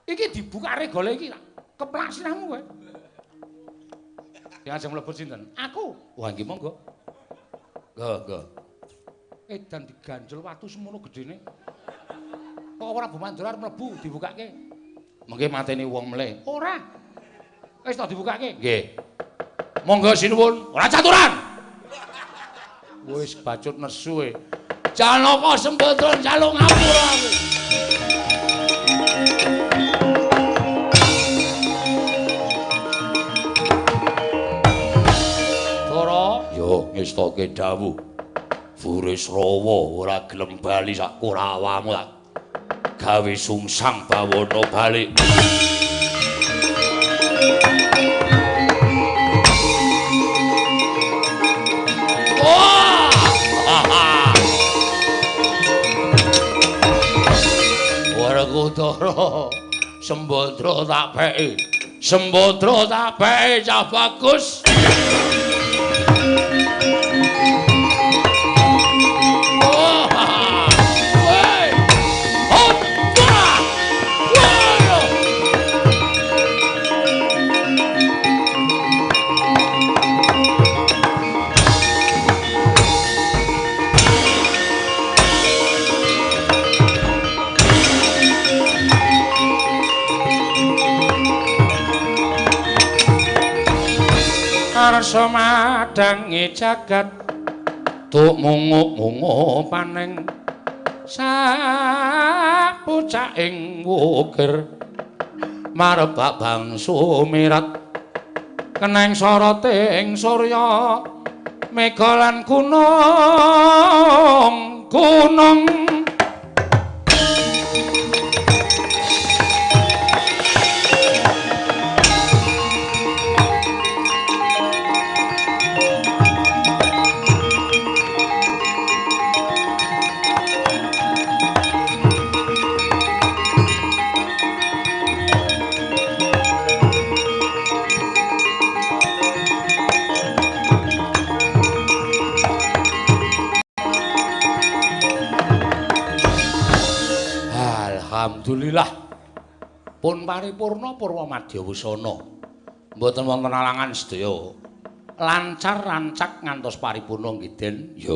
S3: Iki dibuka regole iki keplak sirahmu kowe. Yang ajeng mlebu sinten? Aku.
S1: Wah, nggih monggo. Nggo, nggo.
S3: Edan diganjel watu semono gedene. Kok ora Prabu Mandura arep mlebu dibukake?
S1: Mengke mateni wong mleh.
S3: Ora. Wis tak dibukake?
S1: Nggih. Monggo sinuwun, ora caturan.
S3: Wis bacut nesu e. Janaka Sembadra njaluk ngapura aku. Ndara,
S1: yo ngestoke dawuh. Burisrawa ora gelem bali sak kurawamu tak gawe sungsang bawana balik. Wah! Werkudara, Sembadra tak peki. Sembadra tak peki cah bagus.
S3: Arsa madangi jagat
S1: tuk mungu-mungu paneng
S3: sapucaking wukir
S1: marebak bangsu mirat
S3: keneng soroting surya mega lan gunung gunung.
S1: Alhamdulillah. Pun paripurna purwa madya wusana. Mboten wonten alangan sedaya. Lancar rancak ngantos paripurna nggih Den. Ya.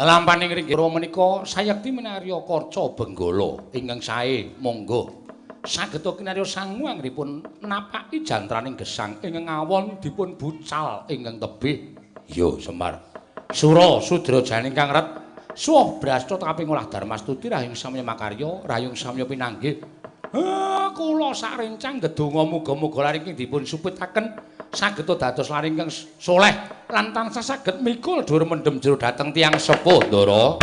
S1: Lelampaning ringgih menika sayekti minarya kaca Benggala ingkang sae monggo. Saged kinarya sangu anggenipun napaki jantraning gesang ingkang awon dipun bucal ingkang tebih. Ya Semar. Sura sudra jane ingkang ret suwah brasta kaping olah darmastuti rahayung samya makarya rahayung samya pinanggih. Kula sak rencang ndedonga muga-muga lare ingkang dipun supitaken saged dados lare ingkang soleh lan tansah saged mikul dhuwur mendhem jero dhateng tiyang sepuh, Ndara.